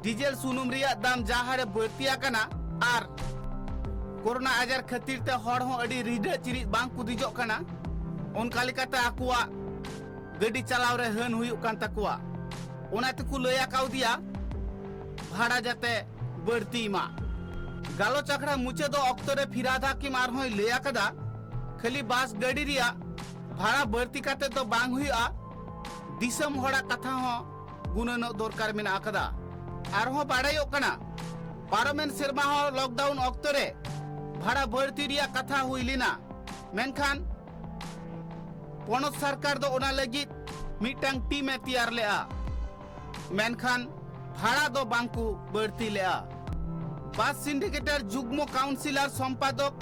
ᱰᱤᱡᱮᱞ ᱥᱩᱱᱩᱢ ᱨᱮᱭᱟᱜ ᱫᱟᱢ ᱡᱟᱦᱟᱸᱨᱮ ᱵᱟᱹᱲᱛᱤ ᱟᱠᱟᱱᱟ ᱟᱨ ᱠᱳᱨᱳᱱᱟ ᱟᱡᱟᱨ ᱠᱷᱟᱹᱛᱤᱨ ᱛᱮ ᱦᱚᱲ ᱦᱚᱸ ᱟᱹᱰᱤ ᱨᱤᱰᱷᱟᱹ ᱪᱤᱨᱤᱡ ᱵᱟᱝ ᱠᱚ ᱫᱮᱡᱚᱜ ᱠᱟᱱᱟ, ᱚᱱᱠᱟ ᱞᱮᱠᱟᱛᱮ ᱟᱠᱚᱣᱟᱜ ᱜᱟᱹᱰᱤ ᱪᱟᱞᱟᱣ ᱨᱮ ᱦᱟᱹᱱ ᱦᱩᱭᱩᱜ ᱠᱟᱱ ᱛᱟᱠᱚᱣᱟ᱾ ᱚᱱᱟ ᱛᱮᱠᱚ ᱞᱟᱹᱭ ᱟᱠᱟᱣᱫᱮᱭᱟ ᱵᱷᱟᱲᱟ ᱡᱟᱛᱮ ᱵᱟᱹᱲᱛᱤᱭ ᱢᱟ᱾ ᱜᱟᱞᱚᱪ ᱟᱠᱷᱲᱟ ᱢᱩᱪᱟᱹᱫᱚᱜ ᱚᱠᱛᱚ ᱨᱮ ᱯᱷᱤᱨᱦᱟᱫ ᱦᱟᱠᱤᱢ ᱟᱨᱦᱚᱸᱭ ᱞᱟᱹᱭ ᱟᱠᱟᱫᱟ, ᱠᱷᱟᱹᱞᱤ ᱵᱟᱥ ᱜᱟᱹᱰᱤ ᱨᱮᱭᱟᱜ ᱵᱷᱟᱲᱟ ᱵᱟᱹᱲᱛᱤ ᱠᱟᱛᱮ ᱫᱚ ᱵᱟᱝ ᱦᱩᱭᱩᱜᱼᱟ, ᱫᱤᱥᱚᱢ ᱦᱚᱲᱟᱜ ᱠᱟᱛᱷᱟ ᱦᱚᱸ ᱜᱩᱱᱟᱹᱱᱚᱜ ᱫᱚᱨᱠᱟᱨ ᱢᱮᱱᱟᱜ ᱟᱠᱟᱫᱟ᱾ ᱟᱨᱦᱚᱸ ᱵᱟᱲᱟᱭᱚᱜ ᱠᱟᱱᱟ, ᱯᱟᱨᱚᱢᱮᱱ ᱥᱮᱨᱢᱟ ᱦᱚᱸ ᱞᱚᱠᱰᱟᱣᱩᱱ ᱚᱠᱛᱚ ᱨᱮ ᱵᱷᱟᱲᱟ ᱵᱟᱹᱲᱛᱤ ᱨᱮᱭᱟᱜ ᱠᱟᱛᱷᱟ ᱦᱩᱭ ᱞᱮᱱᱟ, ᱢᱮᱱᱠᱷᱟᱱ ᱯᱚᱱᱚᱛ ᱥᱚᱨᱠᱟᱨ ᱫᱚ ᱚᱱᱟ ᱞᱟᱹᱜᱤᱫ ᱢᱤᱫᱴᱟᱝ ᱴᱤᱢ ᱮ ᱛᱮᱭᱟᱨ ᱞᱮᱫᱼᱟ, ᱢᱮᱱᱠᱷᱟᱱ ᱵᱷᱟᱲᱟ ᱫᱚ ᱵᱟᱝ ᱠᱚ ᱵᱟᱹᱲᱛᱤ ᱞᱮᱫᱼᱟ᱾ ᱵᱟᱥ ᱥᱤᱱᱰᱤᱠᱮᱴᱟᱨ ᱡᱩᱜᱽᱢᱚ ᱠᱟᱣᱩᱱᱥᱤᱞᱟᱨ ᱥᱚᱢᱯᱟᱫᱚᱠ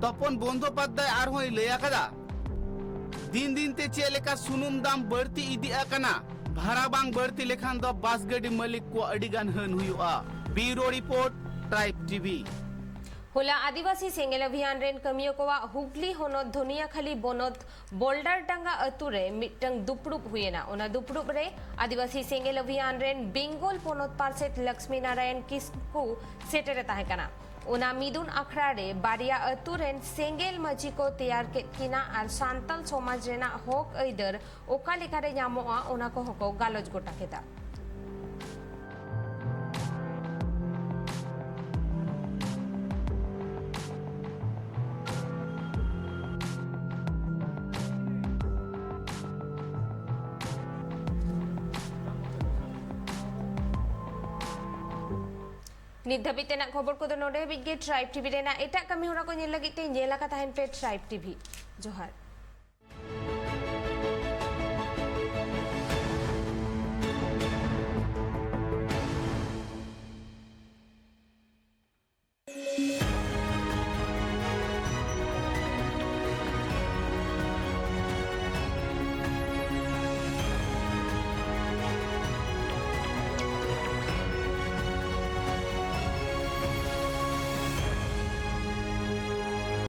ᱛᱚᱯᱚᱱ ᱵᱚᱱᱫᱳᱯᱟᱫᱽᱫᱟᱭ ᱟᱨᱦᱚᱸᱭ ᱞᱟᱹᱭ ᱟᱠᱟᱫᱟ, ᱫᱤᱱ ᱫᱤᱱ ᱛᱮ ᱪᱮᱫ ᱞᱮᱠᱟ ᱥᱩᱱᱩᱢ ᱫᱟᱢ ᱵᱟᱹᱲᱛᱤ ᱤᱫᱤᱜ ᱠᱟᱱᱟ, ᱵᱷᱟᱲᱟ ᱵᱟᱝ ᱵᱟᱹᱲᱛᱤ ᱞᱮᱠᱷᱟᱱ ᱫᱚ ᱵᱟᱥ ᱜᱟᱹᱰᱤ ᱢᱟᱹᱞᱤᱠ ᱠᱚᱣᱟᱜ ᱟᱹᱰᱤ ᱜᱟᱱ ᱦᱟᱹᱱ ᱦᱩᱭᱩᱜᱼᱟ᱾ ᱵᱤᱭᱩᱨᱳ ᱨᱤᱯᱳᱨᱴ, ᱴᱨᱟᱭᱤᱵᱽ ᱴᱤᱵᱷᱤ᱾ ᱦᱚᱞᱟ ᱟᱹᱫᱤᱵᱟᱹᱥᱤ ᱥᱮᱸᱜᱮᱞ ᱚᱵᱷᱤᱭᱟᱱ ᱨᱮᱱ ᱠᱟᱹᱢᱤᱭᱟᱹ ᱠᱚᱣᱟᱜ ᱦᱩᱜᱽᱞᱤ ᱦᱚᱱᱚᱛ ᱫᱷᱚᱱᱤᱭᱟᱠᱷᱟᱞᱤ ᱵᱚᱱᱚᱛ ᱵᱚᱞᱰᱟᱨᱰᱟᱸᱜᱟ ᱟᱹᱛᱩ ᱨᱮ ᱢᱤᱫᱴᱟᱝ ᱫᱩᱯᱲᱩᱵ ᱦᱩᱭᱮᱱᱟ᱾ ᱚᱱᱟ ᱫᱩᱯᱲᱩᱵ ᱨᱮ ᱟᱹᱫᱤᱵᱟᱹᱥᱤ ᱥᱮᱸᱜᱮᱞ ᱚᱵᱷᱤᱭᱟᱱ ᱨᱮᱱ ᱵᱮᱝᱜᱚᱞ ᱯᱚᱱᱚᱛ ᱯᱟᱨᱥᱮᱛ ᱞᱚᱠᱥᱢᱤ ᱱᱟᱨᱟᱭᱚᱱ ᱠᱤᱥᱠᱩ ᱥᱮᱴᱮᱨᱮ ᱛᱟᱦᱮᱸ ᱠᱟᱱᱟ᱾ ᱚᱱᱟ ᱢᱤᱫᱩᱱ ᱟᱠᱷᱲᱟ ᱨᱮ ᱵᱟᱨᱭᱟ ᱟᱹᱛᱩ ᱨᱮᱱ ᱥᱮᱸᱜᱮᱞ ᱢᱟᱹᱡᱷᱤ ᱠᱚ ᱛᱮᱭᱟᱨ ᱠᱮᱫ ᱠᱤᱱᱟ ᱟᱨ ᱥᱟᱱᱛᱟᱞ ᱥᱚᱢᱟᱡᱽ ᱨᱮᱱᱟᱜ ᱦᱚᱠ ᱟᱹᱭᱫᱟᱹᱨ ᱚᱠᱟ ᱞᱮᱠᱟᱨᱮ ᱧᱟᱢᱚᱜᱼᱟ, ᱚᱱᱟ ᱠᱚᱦᱚᱸ ᱠᱚ ᱜᱟᱞᱚᱪ ᱜᱚᱴᱟ ᱠᱮᱫᱟ᱾ ᱱᱤᱛ ᱫᱷᱟᱹᱵᱤᱡ ᱛᱮᱱᱟᱜ ᱠᱷᱚᱵᱚᱨ ᱠᱚᱫᱚ ᱱᱚᱰᱮ ᱦᱟᱹᱵᱤᱡ ᱜᱮ᱾ ᱴᱨᱟᱭᱤᱵᱽ ᱴᱤᱵᱷᱤ ᱨᱮᱱᱟᱜ ᱮᱴᱟᱜ ᱠᱟᱹᱢᱤ ᱦᱚᱨᱟ ᱠᱚ ᱧᱮᱞ ᱞᱟᱹᱜᱤᱫ ᱛᱮ ᱧᱮᱞ ᱟᱠᱟ ᱛᱟᱦᱮᱱ ᱯᱮ ᱴᱨᱟᱭᱤᱵᱽ ᱴᱤᱵᱷᱤ᱾ ᱡᱚᱦᱟᱨ᱾